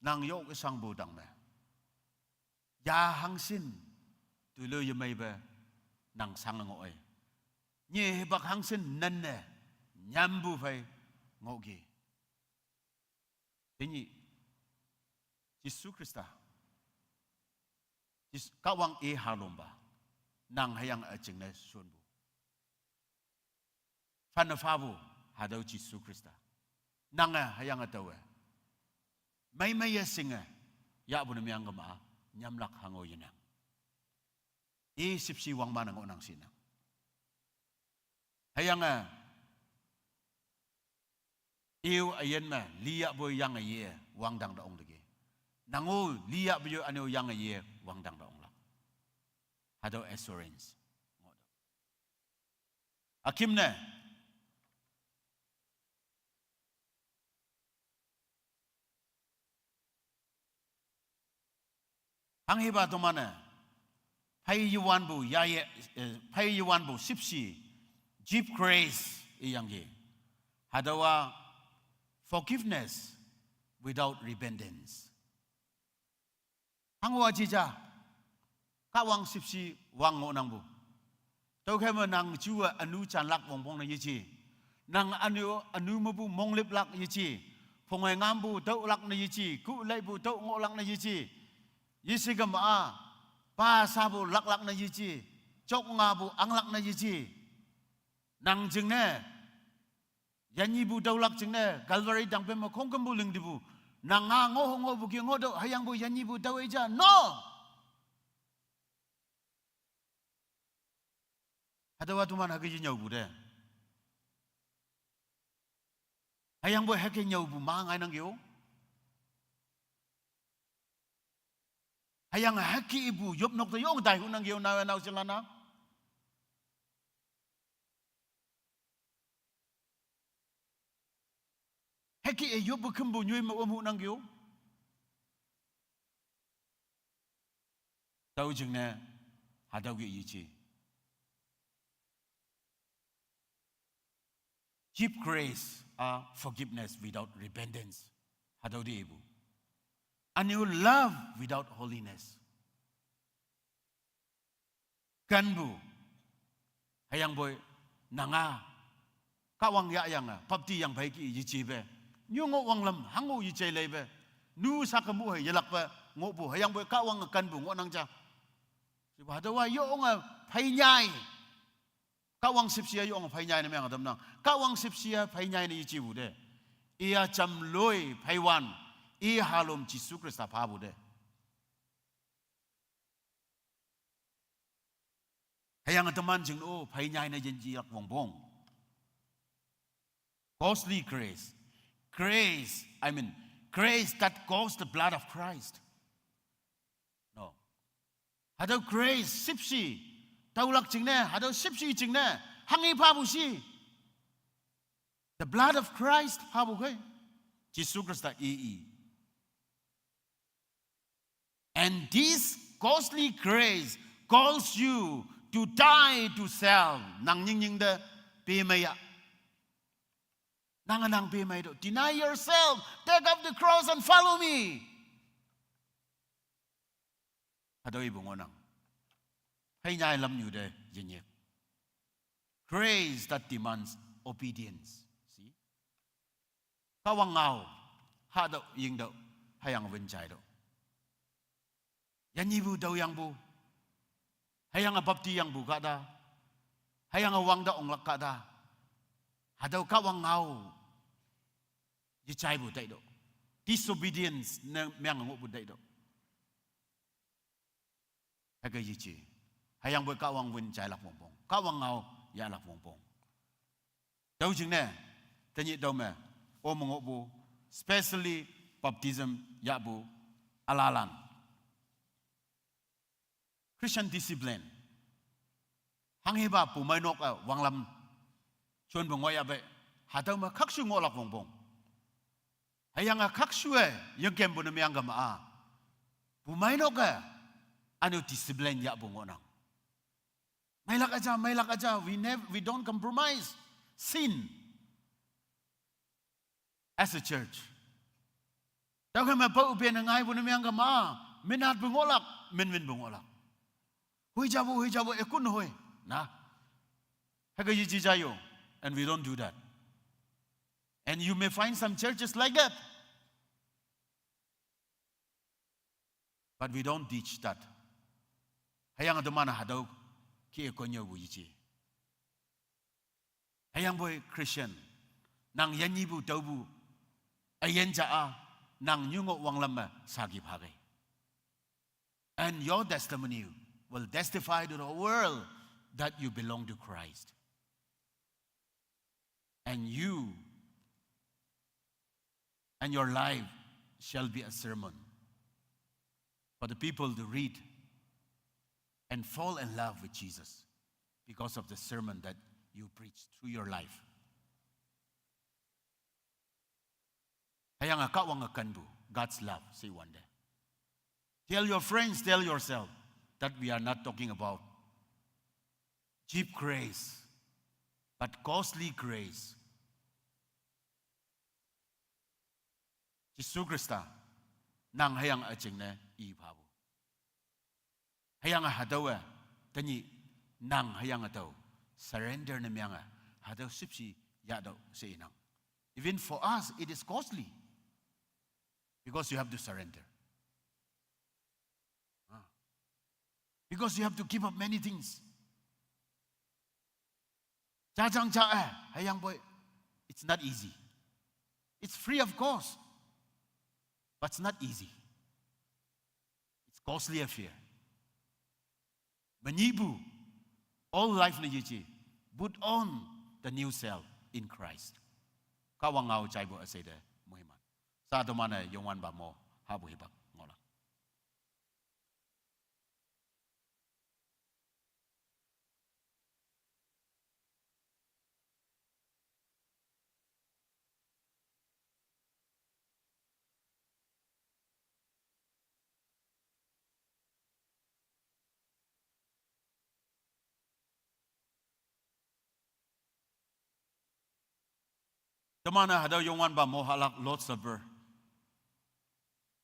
nang yok shangpu tang me, Ya hangshin, tulu yemeibe nang sang ngoh-e. Nye hipak hangshin nenne, nyambu phei ngohki. Tenyih, Jesu Khrista. Jis-, Kahwang-e halompa. Nang hüyange üjingne shonpu. Phanne phapu, hatüo Jesu Khrista. Nange hüyange taowe. Meimeiye shinge, yahpu ne meang kema, nyamlak hango yenang. I shüpshe wangman-e ngohnang shinang. Hüyange, i-o üyin me, liyahpu yange ye, wangdang te ong teki. Nang-o, liyahpu yo üne-o yange ye, wangdang te onglak. Hatüo assurance. Ükimne. Hanghipa toman-e, phei yewanpu, yaye, eh, phei yewanpu, shüpshe, cheap grace, iyangki. Hatüowa, forgiveness without repentance. Hango-a jija, Kahwang shüpshe wang ngohnangpu. Tüokhei me nang juwe ünu janlak wongpong ne yeje. Nang ünu, ünu mepu mongliplak yeje. Phunge ngampu tüolak ne yeje. Ku leipu tüo ngohlak ne yeje. Yeshe kema-a, pa shapu laklak ne yeje. Jok ngapu anglak ne yeje. Nang jingne, yannyipu tüolak jingne, Calvary tangpem me khongkümpu lingtipu. Nang nga ngoh ngohpu ki ngohtüoh, hüyangpoi yannyipu tüo-e ja. No! Hatüowa toman hüke yenyüopu te. Hüyangpoi hüke nyüopu ma ngainangki-o. Hüyange hüke ipu yopnok te yong taihunangki-o, naowe naoshelan-a. Hüke-e yoppu khümpu nyoi me omhunangki-o. Tüo jingne, hatüoke yeje. Cheap grace, uh, forgiveness without repentance. Hatüo te ipu. A new love without holiness. Kenpu. Hüyangpoi nanga. Kahwang yahyange, bapti yang pheiki yejepe. Nyu ngoh wanglam, hango yejei leipe. Nu sha kemu hei yelakpe, ngohpu, hüyangpoi Kahwange kenpu ngohnang ja. Sipa hatüowa yonge phei nyai. Kahwang shüpshe-a yonge phei nyai ne meang tamnang. Kahwang shüpshe-a phei nyai ne yejepu te. Iya jamloi pheiwan. I halom Jesu Khrista phapu te. Hüyange teman jing-o phei nyai ne yinjelak wongpong. Costly grace. Grace, I mean, grace that cost the blood of Christ. No. Hatüo grace, shüpshe. Tüolak jingne, hatüo shüpshe jingne. Hanghi phapu shi. The blood of Christ phapu khei. Jesu Khrista i-i. And this costly grace calls you to die to self. Nang nyingnying te pemei ya. Nang nang pemei to. Deny yourself, take up the cross and follow me. Hatüo ipu ngohnang. Phei nyai lamnyu te yenyik. Grace that demands obedience. See? Kahwang ngao, hatüo yingtüoh, hüyange wün jaitüoh. Yannyipu tüoyangpu, hüyange bapti yangpu kahta, hüyange wangte onglak kahta, hatüo Kahwang ngao, yejaipu taitüoh. Disobedience ne meang ngohpu taitüoh. Hüke yeje. Hüyangpoi Kahwang wün jailak wongpong. Kahwang ngao yahlak wongpong. Tüo jingne, tenyih tüome, o me ngohpu, specially baptism yahpu ülalan. Christian discipline. Hanghipa pumeinok-e wanglam jonpu ngohyahpei, hatüo me khakshu ngohlak wongpong. Hüyange khakshu-e yengkempu ne meang kema-a, pumeinok-e üne-o discipline yahpu ngohnang. Meilak üja, meilak üja, we nev-, we don't compromise sin as a church. Tüokhei me pao pene ngaipu ne meang kema, minatpu ngohlak, Minwin bung ola. Hui jabu, hui jabu, ekun hui. Na. Haka yi ji jayo. And we don't do that. And you may find some churches like that. But we don't teach that. Hüyange teman-e hatüo ki konyo bu yeji. Hüyangpoi Christian, nang yanyipu tüopu, üyin ja-a, nang nyungo wanglam me saki phake. And your testimony will testify to the world that you belong to Christ. And you and your life shall be a sermon for the people to read and fall in love with Jesus because of the sermon that you preach through your life. Hüyange Kahwange kenpu, God's love, she wante. Tell your friends, tell yourself that we are not talking about cheap grace, but costly grace. Jesu Khrista, nang hüyange üjingne i phapu. Hüyange hatüowe, tenyih nang hüyange tao surrender ne menge, hatüo shüpshe yahtüoh she inang. Even for us, it is costly because you have to surrender. Ah. Because you have to give up many things. Jajang ja-e, hüyangpoi, it's not easy. It's free of cost, but it's not easy. It's costly affair. Menyihpu, all life ne yeji, put on the new self in Christ. Kahwang ngao jaipu üshei te moiman. Sa teman-e Youngwanpa mo hahpu hipak ngohlak. Teman-e hatüo Youngwanpa mo hahlak Lord's Supper.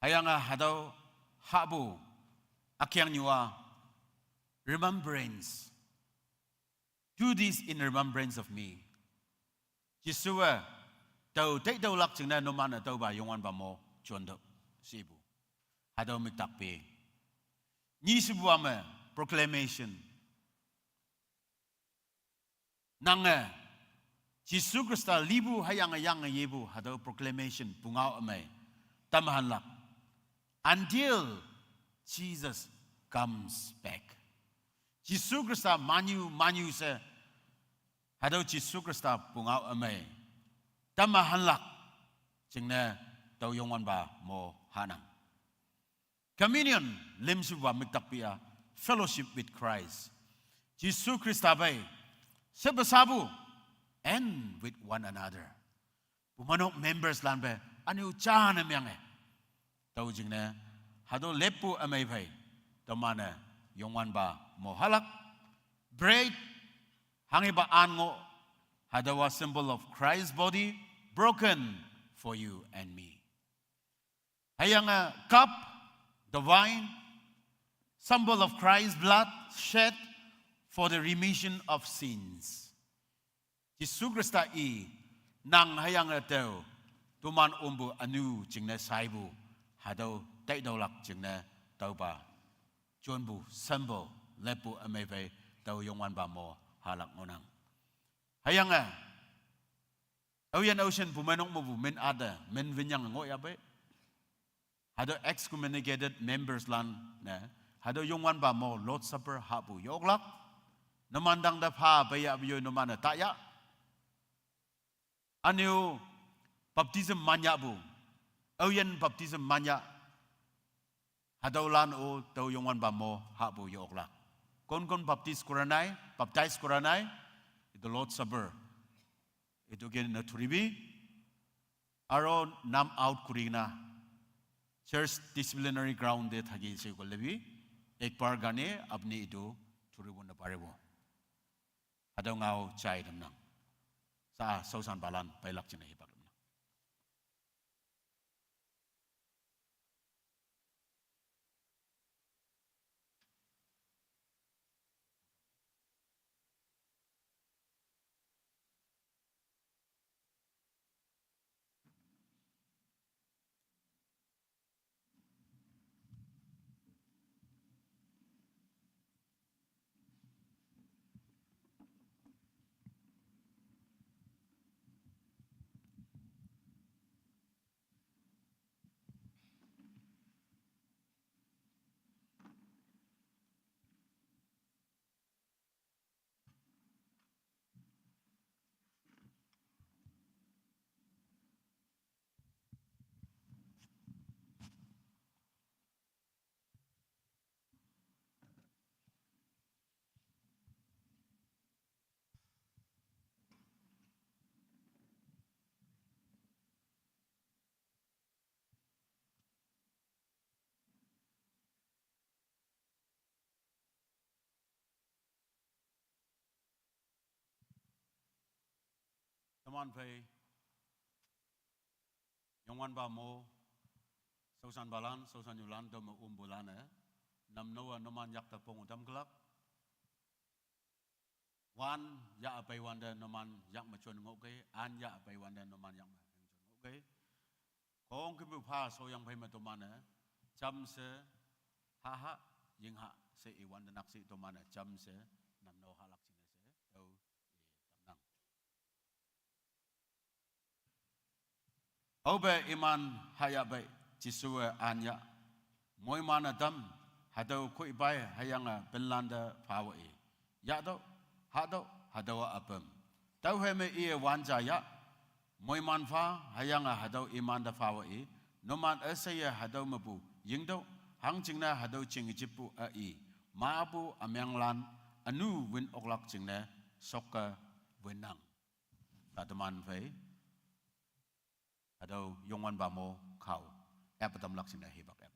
Hüyange hatüo hahpu ükengnyu-a remembrance. Do this in remembrance of me. Jesuwe tao teitüolak jingne numan-e tüopa Youngwanpa mo jontüoh shepu. Hatüo müktak pe. Nyishepupa me proclamation. Nange, Jesu Khrista lipu hüyange yange yepu hatüo proclamation pungao ümei. Tamhanlak. Until Jesus comes back. Jesu Khrista manyu, manyu she, hatüo Jesu Khrista pungao ümei. Tamhanlak. Jingne tao Youngwanpa mo hanang. Communion, limshupa müktak pe-a, fellowship with Christ. Jesu Khrista phei, shepe shapu, and with one another. Pumanok members lan phei, ünyu ja ne menge. Tüo jingne, hatüo leppu ümei phei, teman-e Youngwanpa mo hahlak, bread, hanghipa an ngoh, hatüowa symbol of Christ's body, broken for you and me. Hüyange cup, the wine, symbol of Christ's blood shed for the remission of sins. Jesu Khrista i, nang hüyange tao, toman ompu ünyu jingne shaipu, hatüo taitüolak jingne tüopa jonpu symbol, leppu ümei phei tüo Youngwanpa mo hahlak ngohnang. Hüyange, aoyin aoshin pumeinok mepu min ate, min winyange ngohyahpei. Hatüo excommunicated members lan-e, hatüo Youngwanpa mo Lord's Supper hahpu yoklak. Numan tangte pha peiyahpu yoi numan-e taya. Ünyu baptism manyahpu. Aoyin baptism manyah. Hatüolan-o tüo Youngwanpa mo hahpu yoklak. Konkon baptize koranai, baptize koranai, the Lord's Supper itu ke ne thuribi, aru nam out kurina, church disciplinary ground te thaki she ko lebi, ek bar karne apni itu thuribo na paribo. Hatüo ngao jai tamnang. Sa shaoshanpalan peilak jingne hipak tamnang. Teman phei, Youngwanpa mo, shaoshanpalan, shaoshannyulan, tüome ompulan-e, namno-a numan yakte pong ütam külak. Wan yahpeiwante numan yak me jon ngohkei, an yahpeiwante numan yak me hingjon ngohkei. Khongkümpu pha shoyang phei me teman-e jamshe, hahha, yingha she iwante nakshih teman-e jamshe, namno hahlak jingne she tüo itamnang. Aope iman hayahpei, Jesuwe an yah. Moiman-e tam, hatüo khoipai hüyange pinlante phawe i, yahtüoh, hahtüoh, hatüowa üpüm. Tüophei me iye wan ja yah. Moiman pha hüyange hatüo imante phawe i, numan üsheiye hatüo mepu yingtüoh, hangjingne hatüo jing jippu a i, mapu ümenglan ünu wün oklak jingne shokke wünnang. Ta teman phei, hatüo Youngwanpa mo kao, ep ütamlak jingne hipak epnang.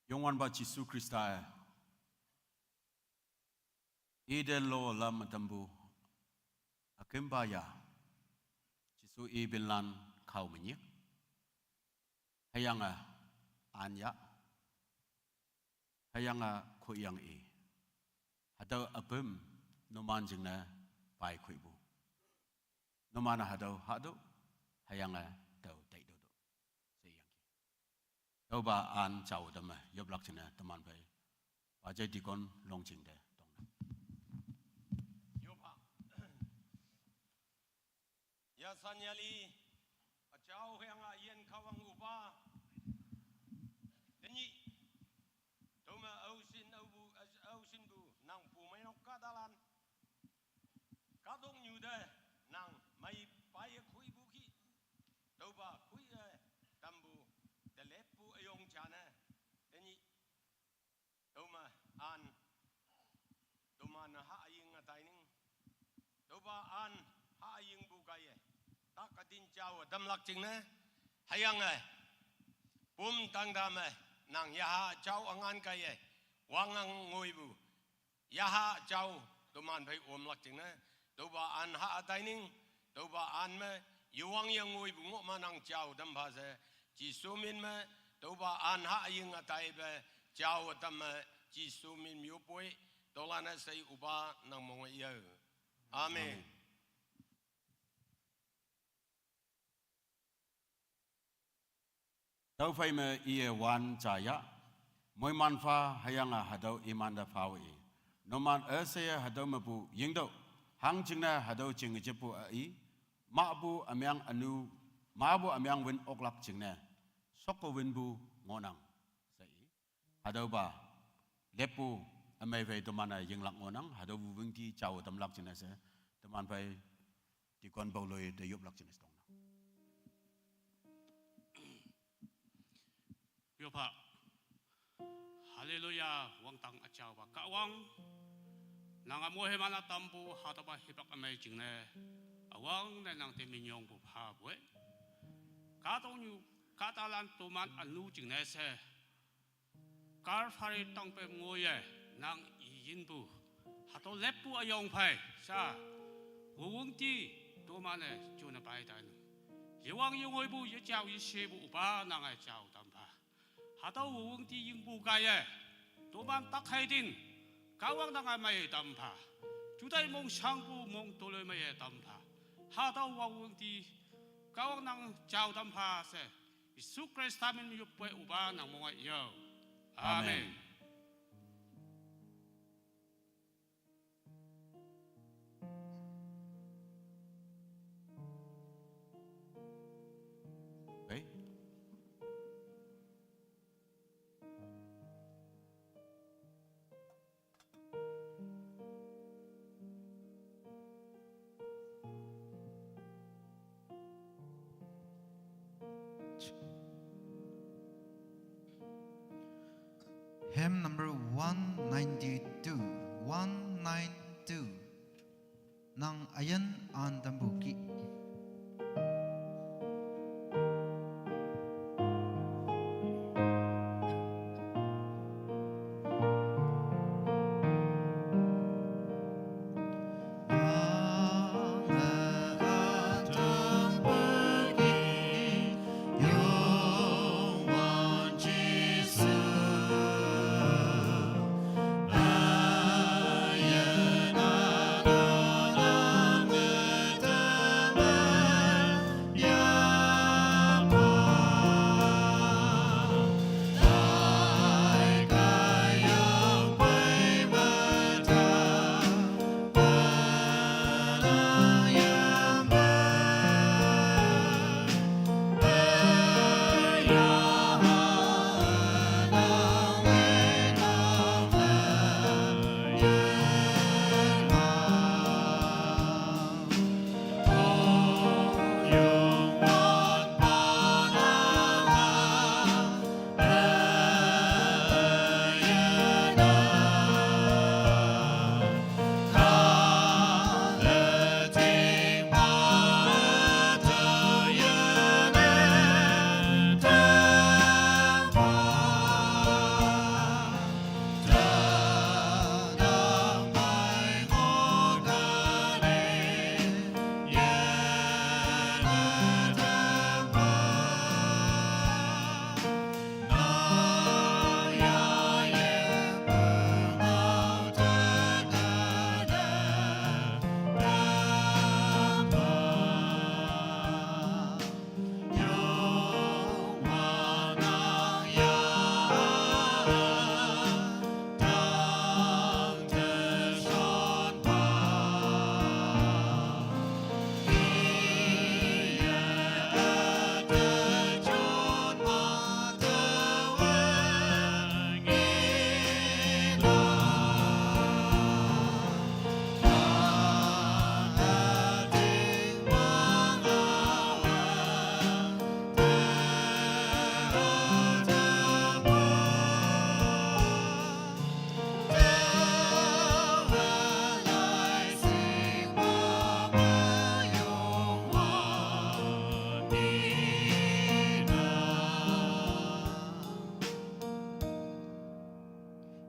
Youngwanpa Jesu Khrista-e, Eden lo lam ütampu ükümpa ya, Jesu i pinlan kao menyik, hüyange an yah, hüyange khoiyang i, hatüo üpüm numan jingne pai khoipu. Numan-e hatüo hahtüoh, hüyange tao taitüohtüoh she iyangki. Tüopa an jao tamme yoplak jingne teman phei, Pajei Deacon Longjing te tongnang. Yopa. Yasan yali, üjao hüyange üyin Kahwang üpa, tenyih, tüome aoshin aopu, aoshinpu nang pumeinok kahtalan, kahtoknyu te nang mei paiye khoipu ki, tüopa khoiye tampu, teleppu üyong jane, tenyih, tüome an, teman-e hayinge taining, tüopa an hayingpu kaiye, tak ütin jao tamlak jingne, hüyange, pum tangta me, nang yaha jao üngan kaiye, wangnang ngoipu, yaha jao, teman phei omlak jingne, tüopa an ha taining, tüopa an me, yewang yengoipu ngoh me nang jao tampha she, Jesu min me, tüopa an hayinge taipe, jao tamme, Jesu min yopoi, tüolan-e shei üpa nang monge yao. Amen. Amen. Tüophei me iye wan ja yah, moiman pha hüyange hatüo imante phawe i, numan üsheiye hatüo mepu yingtüoh, hangjingne hatüo jing jippu a i, mapu ümeng ünu, mapu ümeng wün oklak jingne, shokke wünpu ngohnang she i. Hatüopa, leppu, ümei phei teman-e yinglak ngohnang, hatüopu wüngti jao tamlak jingne she, teman phei, Deacon Pauloi te yoplak jingne she tongnang. Yopa. Haleluya, wangdang üjaopa Kahwang. Nange moiman-a tampu hatüopa hipak ümei jingne, üwangne nang te minyongpu phapoi. Kahtoknyu, kahtalan toman ünu jingne she, Kalvari tangpem ngoiye, nang iyinpu. Hatüo leppu üyong phei, sha. Wüwüngti, toman-e, june pai tainang. Yewang yengoipu, yejao yeshepu üpa nange jao tampha. Hatüo wüwüngti yingpu kaiye. Toman tak hei tin. Kahwang nange mei tampha. Jutai mong shangpu mong toloimeiye tampha. Hatüo wüwüngti. Kahwang nang jao tampha she. Jesu Khrista min yopwe üpa nang mong-e yo. Amen. Amen. Hey. Hymn number one ninety-two, one nine two. Nang üyin an tampu ki.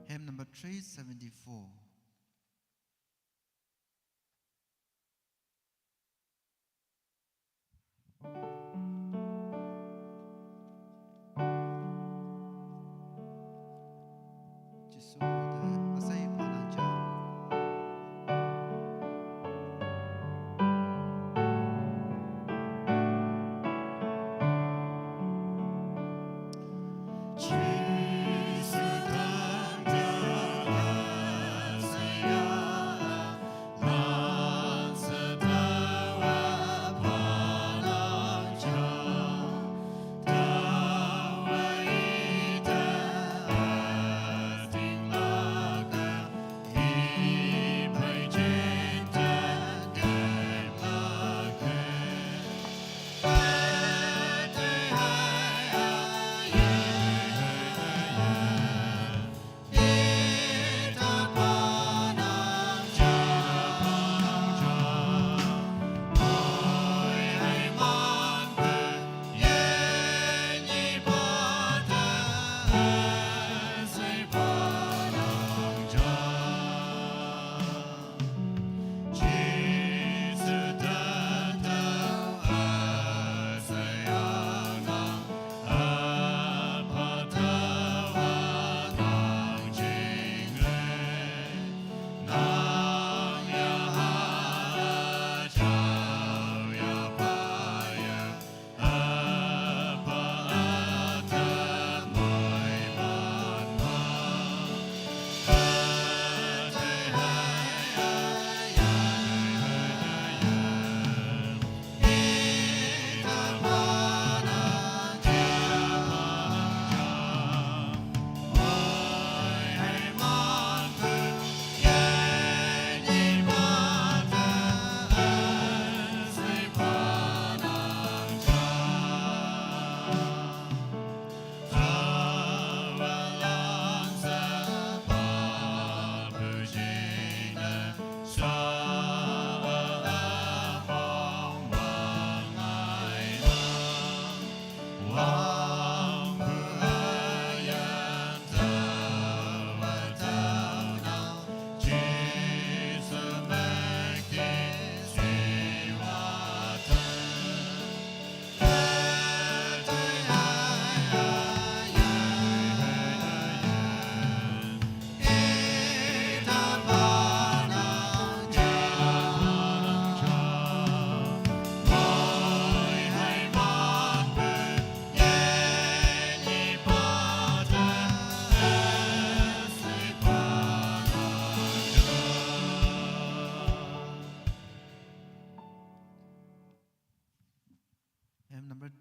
Hymn number three seventy-four.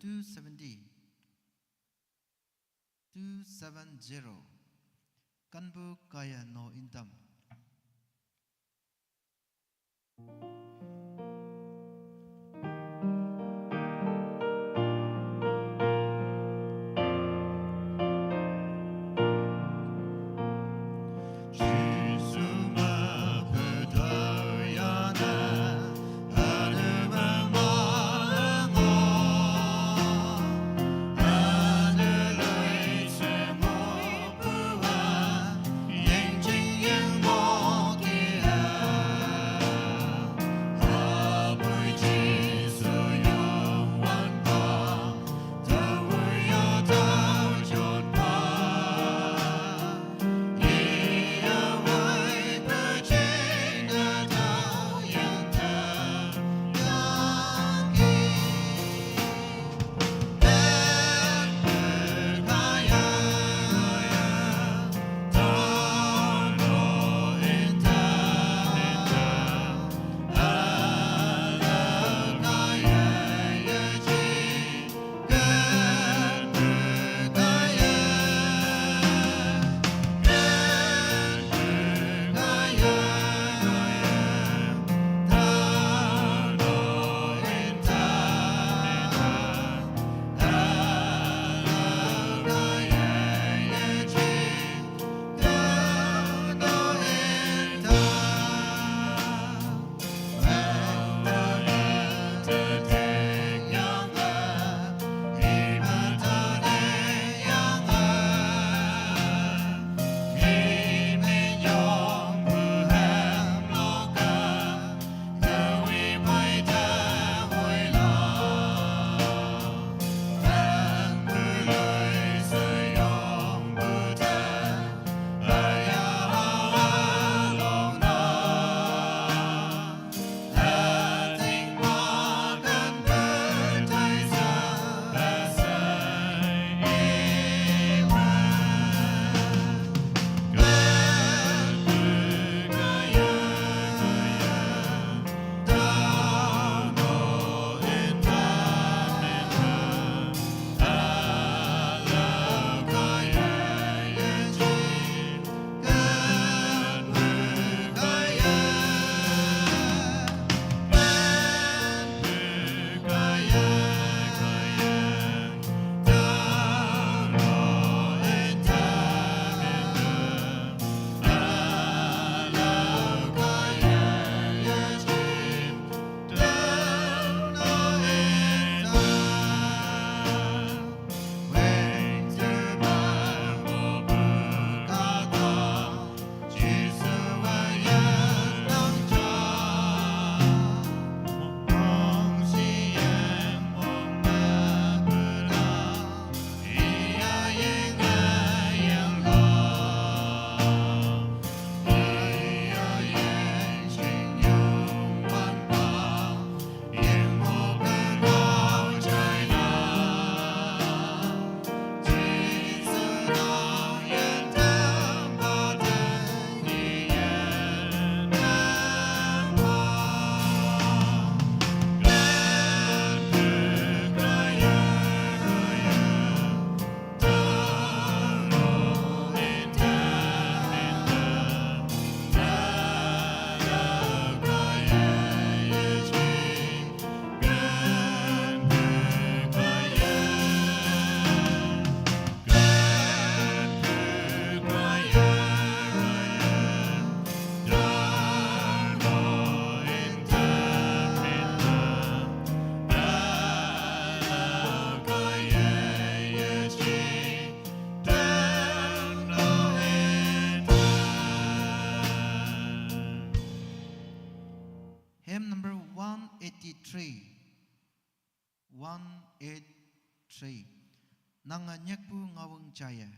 Two seventy. Two seven zero. Kanbu kaya no intam. Hymn number one eighty-three. One eight three. Nanga nyakpu ngawang chaya.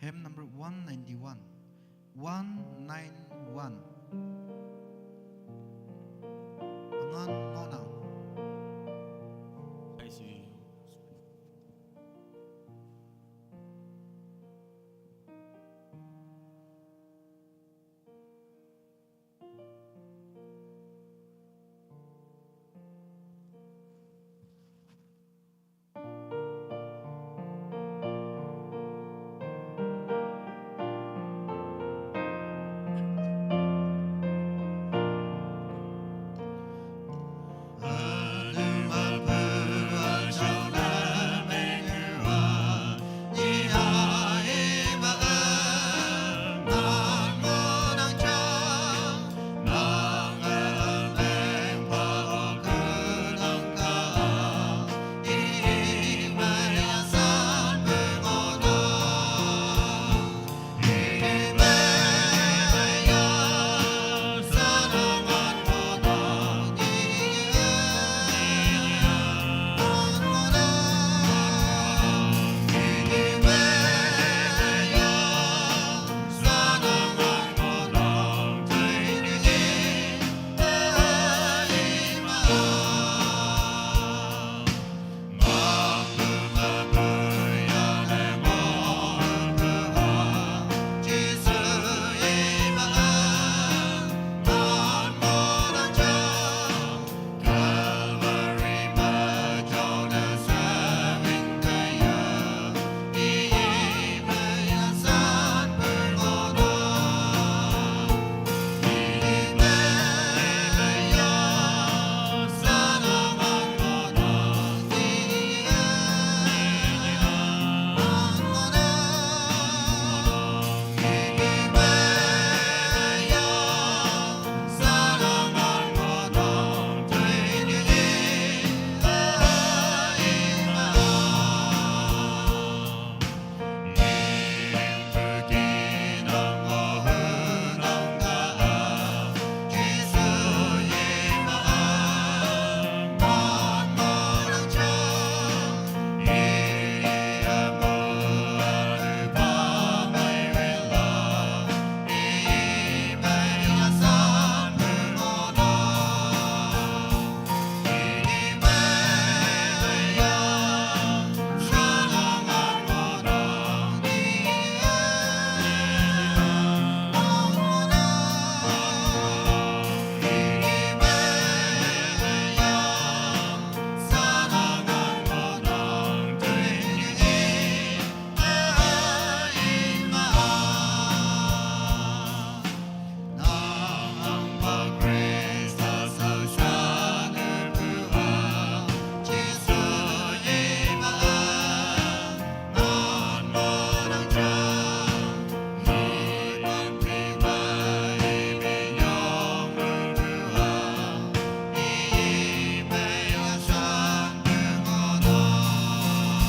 Hymn number one ninety-one. One nine one. Angan ngonang. I see.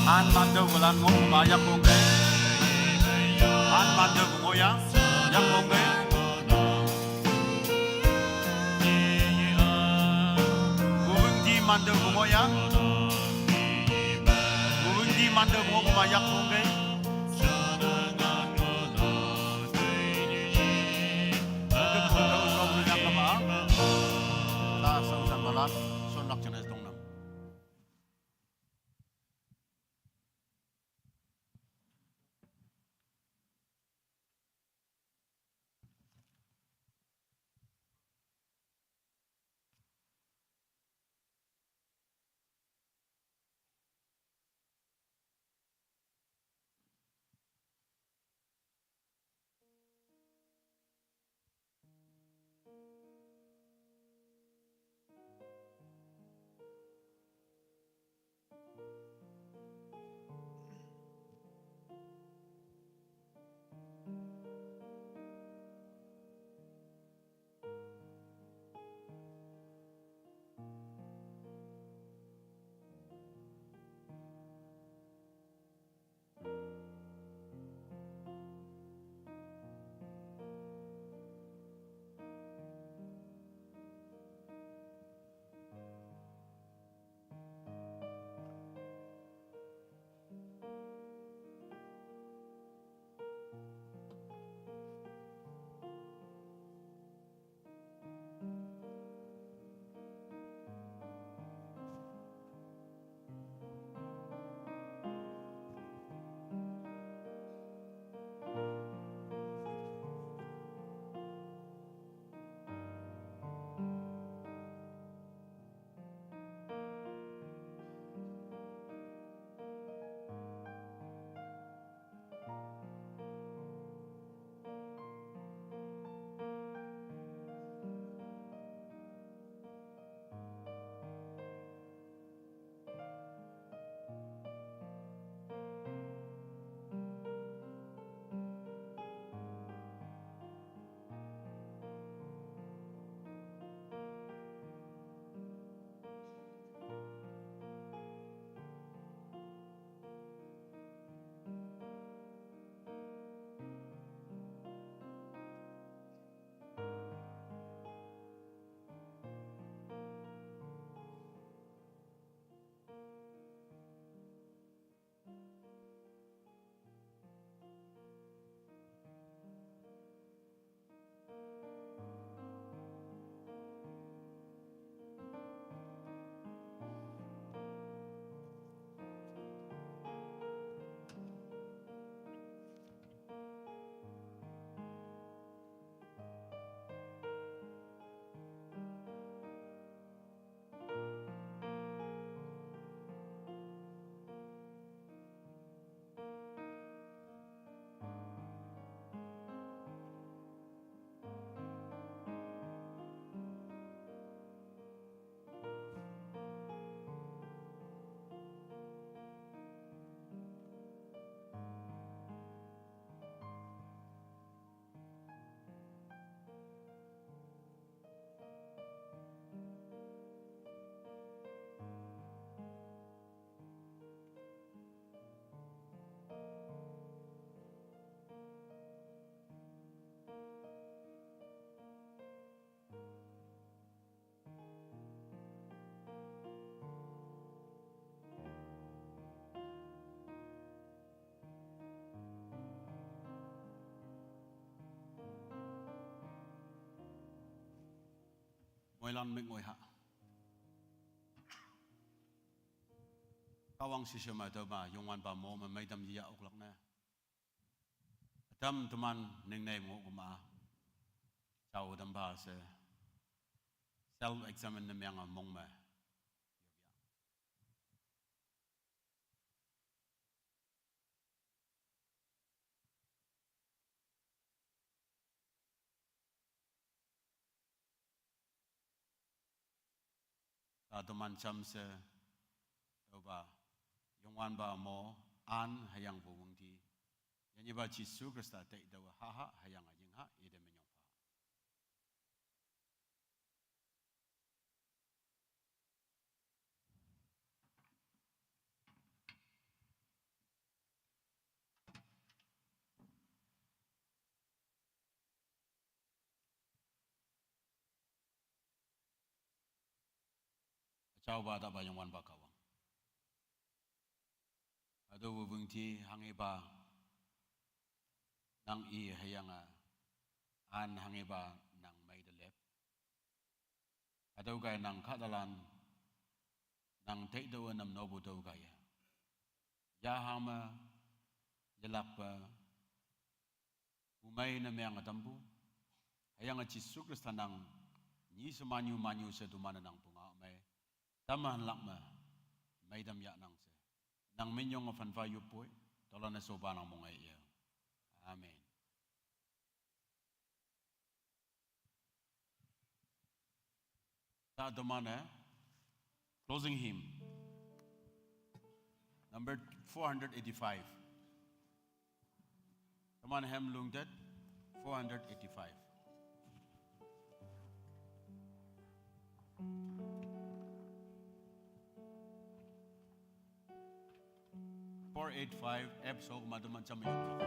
An man dơ bulan ngô ma yak kong kei. An man dơ bu ngô ya. Yak kong kei. Bubung di man dơ bu ngô ya. Bubung di man dơ bu ngô ma yak kong kei. Meilan mik ngoi ha. Kahwang shisha ma tau ba, Youngwanpa mo ma meidam ya oklak ne. Atam teman ning nei mo kuma. Chao dam ba se. Self examine ne miang a mong me. Ta teman cham se, tau ba, Youngwanpa mo, an, hayang bu wang ti. Yan yi ba Jisu Krista te tau ha ha, hayang a ying ha, i de menyong pa. Achao ba ta ba Youngwanpa Kahwang. Ado wu wing ti hang i ba nang i hayang a an hang i ba nang mai de lep. Ado kai nang kadalan nang te do nam no bu do kai ya. Ya hama yalak ba Umai na meang a tampu. Hayang a Jisu Krista nang nyi se manyu manyu se dumana nang punga mai. Tamahan lak ma. Mai dam ya nang se. Nang minyong a fanfa yupoi. Tola na soba nang mongai ya. Amen. Ta domane, closing hymn, number four hundred eighty-five. Domane hem lungdet, four hundred eighty-five. Four eight five, F so ma doman chama yong.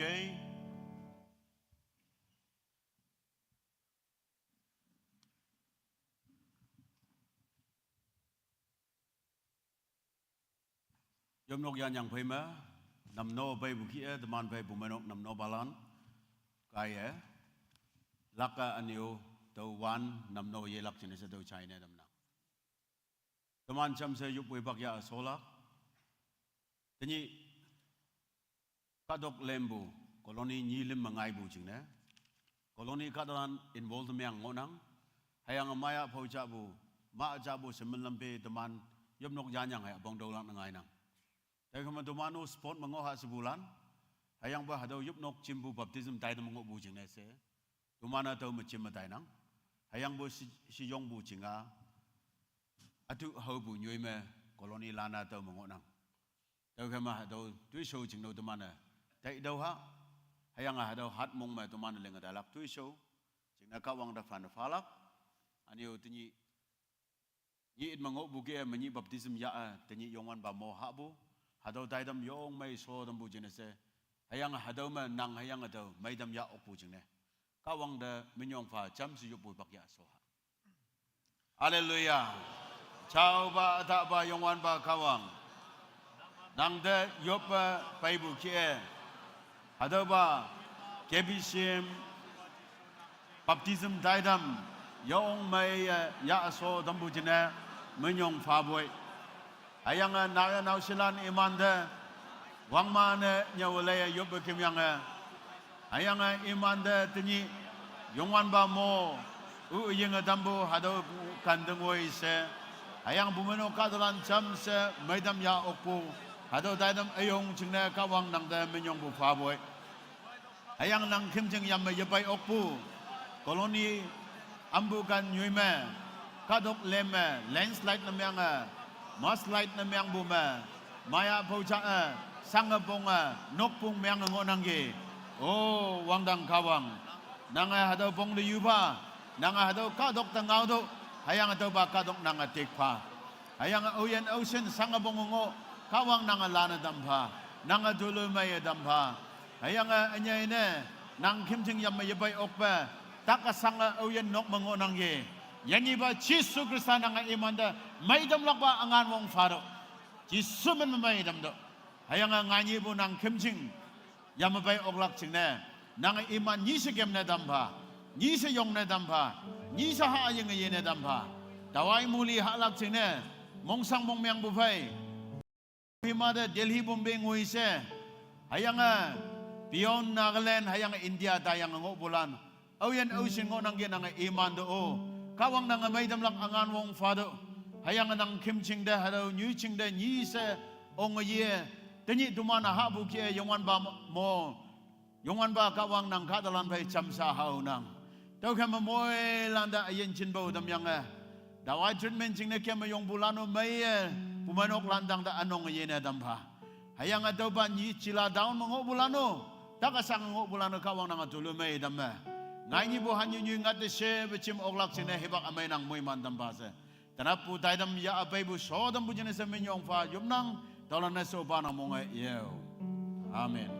Okay. Yopnok yanyang phei me, namno phei bu ki e, teman phei bu menok namno balan, kai e, laka anyo, tau wan, namno ye lak jine se tau chai ne damnang. Teman cham se yup wei bak ya solak. Tenyi kadok lembu, colony nyi lim mengai bu jingne. Colony kadalan involve miang ngonang. Hayang maya phau cha bu, ma cha bu semen lampe teman yopnok yanyang haya bong dolang ngai nang. Tau kama teman o sport mengo ha sebulan. Hayang ba hadau yopnok chim bu baptism tai mengo bu jingne se. Teman atau mechim matai nang. Hayang bu si, si yong bu jinga. Atu hau bu nyui me colony lana tau mengo nang. Tau kama hadau tui so jingno teman e. Tai dau ha. Hayang hadau hat mong me teman leng dalak tui so. Jingna kawang da fan falak. Anyo tenyi. Nyi it mengo bu ke menyi baptism ya e, tenyi yongwan ba mo ha bu. Hadau tai dam yong mai so dam bu jingne se. Hayang hadau me nang hayang hadau mai dam ya ok bu jingne. Kawang da minyong fa cham si yup bu bak ya so ha. Haleluya. Chau ba ata ba yongwan ba kawang. Nang de yop ba pai bu ki e. Hadau ba K B C M baptism tai dam yong mai ya, ya so dam bu jingne minyong fa boi. Hayang na ya nau silan iman de wang ma ne nya wale ya yop ba kim yang e. Hayang iman de tenyi yongwan ba mo u ying dambu hadau kan deng woi se. Hayang bu meno kadalan cham se mai dam ya ok bu. Hadau tai dam ayong jingne kawang nang de minyong bu fa boi. Hayang nang kim jing yam me yepai ok bu. Colony ambu kan nyui me. Kadok lem me. Landslide na miang e. Mudslide na miang bu me. Maya phau cha e. Sang e bong e. Nok pung miang e ngo nang ge. O, wang dang kawang. Nang e hadau bong de yu ba. Nang e hadau kadok ta ngau do. Hayang hadau ba kadok nang e tik pa. Hayang e oyen ocean sang e bong ngo. Kawang nang e lana dam pa. Nang e dulu mai e dam pa. Hayang e anyai ne, nang kim jing yam me yepai ok ba, tak asang e oyen nok mengo nang ye. Yanyi ba Jisu Krista nang e iman da, mai dam lak ba angan wong faro. Jisu men mai dam do. Hayang e nganyi bu nang kim jing yam me pai ok lak jingne. Nang e iman nyi se kem ne dam ba, nyi se yong ne dam ba, nyi se ha ying ye ne dam ba. Dawai muli ha lak jingne, mong sang mong miang bu pai. Hima de Delhi Bombay ngui se. Hayang e, beyond Nagaland, hayang e India da yang ngo bulan. Au yan au shin ngo nang ge nang e iman do o. Kawang nang e mai dam lak angan wong fa do. Hayang e nang kim ching de, hadau nyu ching de, nyi se ong ye. Tenyi teman ha bu ke yongwan ba mo. Yongwan ba kawang nang kadalan pai cham sa hau nang. Tau kama moi landa ayen chin bau dam yang e. Dawai treatment jingne kama yong bulano mai e. Pumanok landang da anong ye ne dam ba. Hayang e tau ba nyi chila down mengo bulano. Tak asang ngo bulano kawang nang e tulu mai dam e. Ngai nyi bu hanyu nyu ngat de she bechim oklak jingne hibak amai nang moi man dam ba se. Tanap pu tai dam ya apai bu so dam bu jingne se minyong fa yum nang. Tau lane so ba nang mong e yeo. Amen.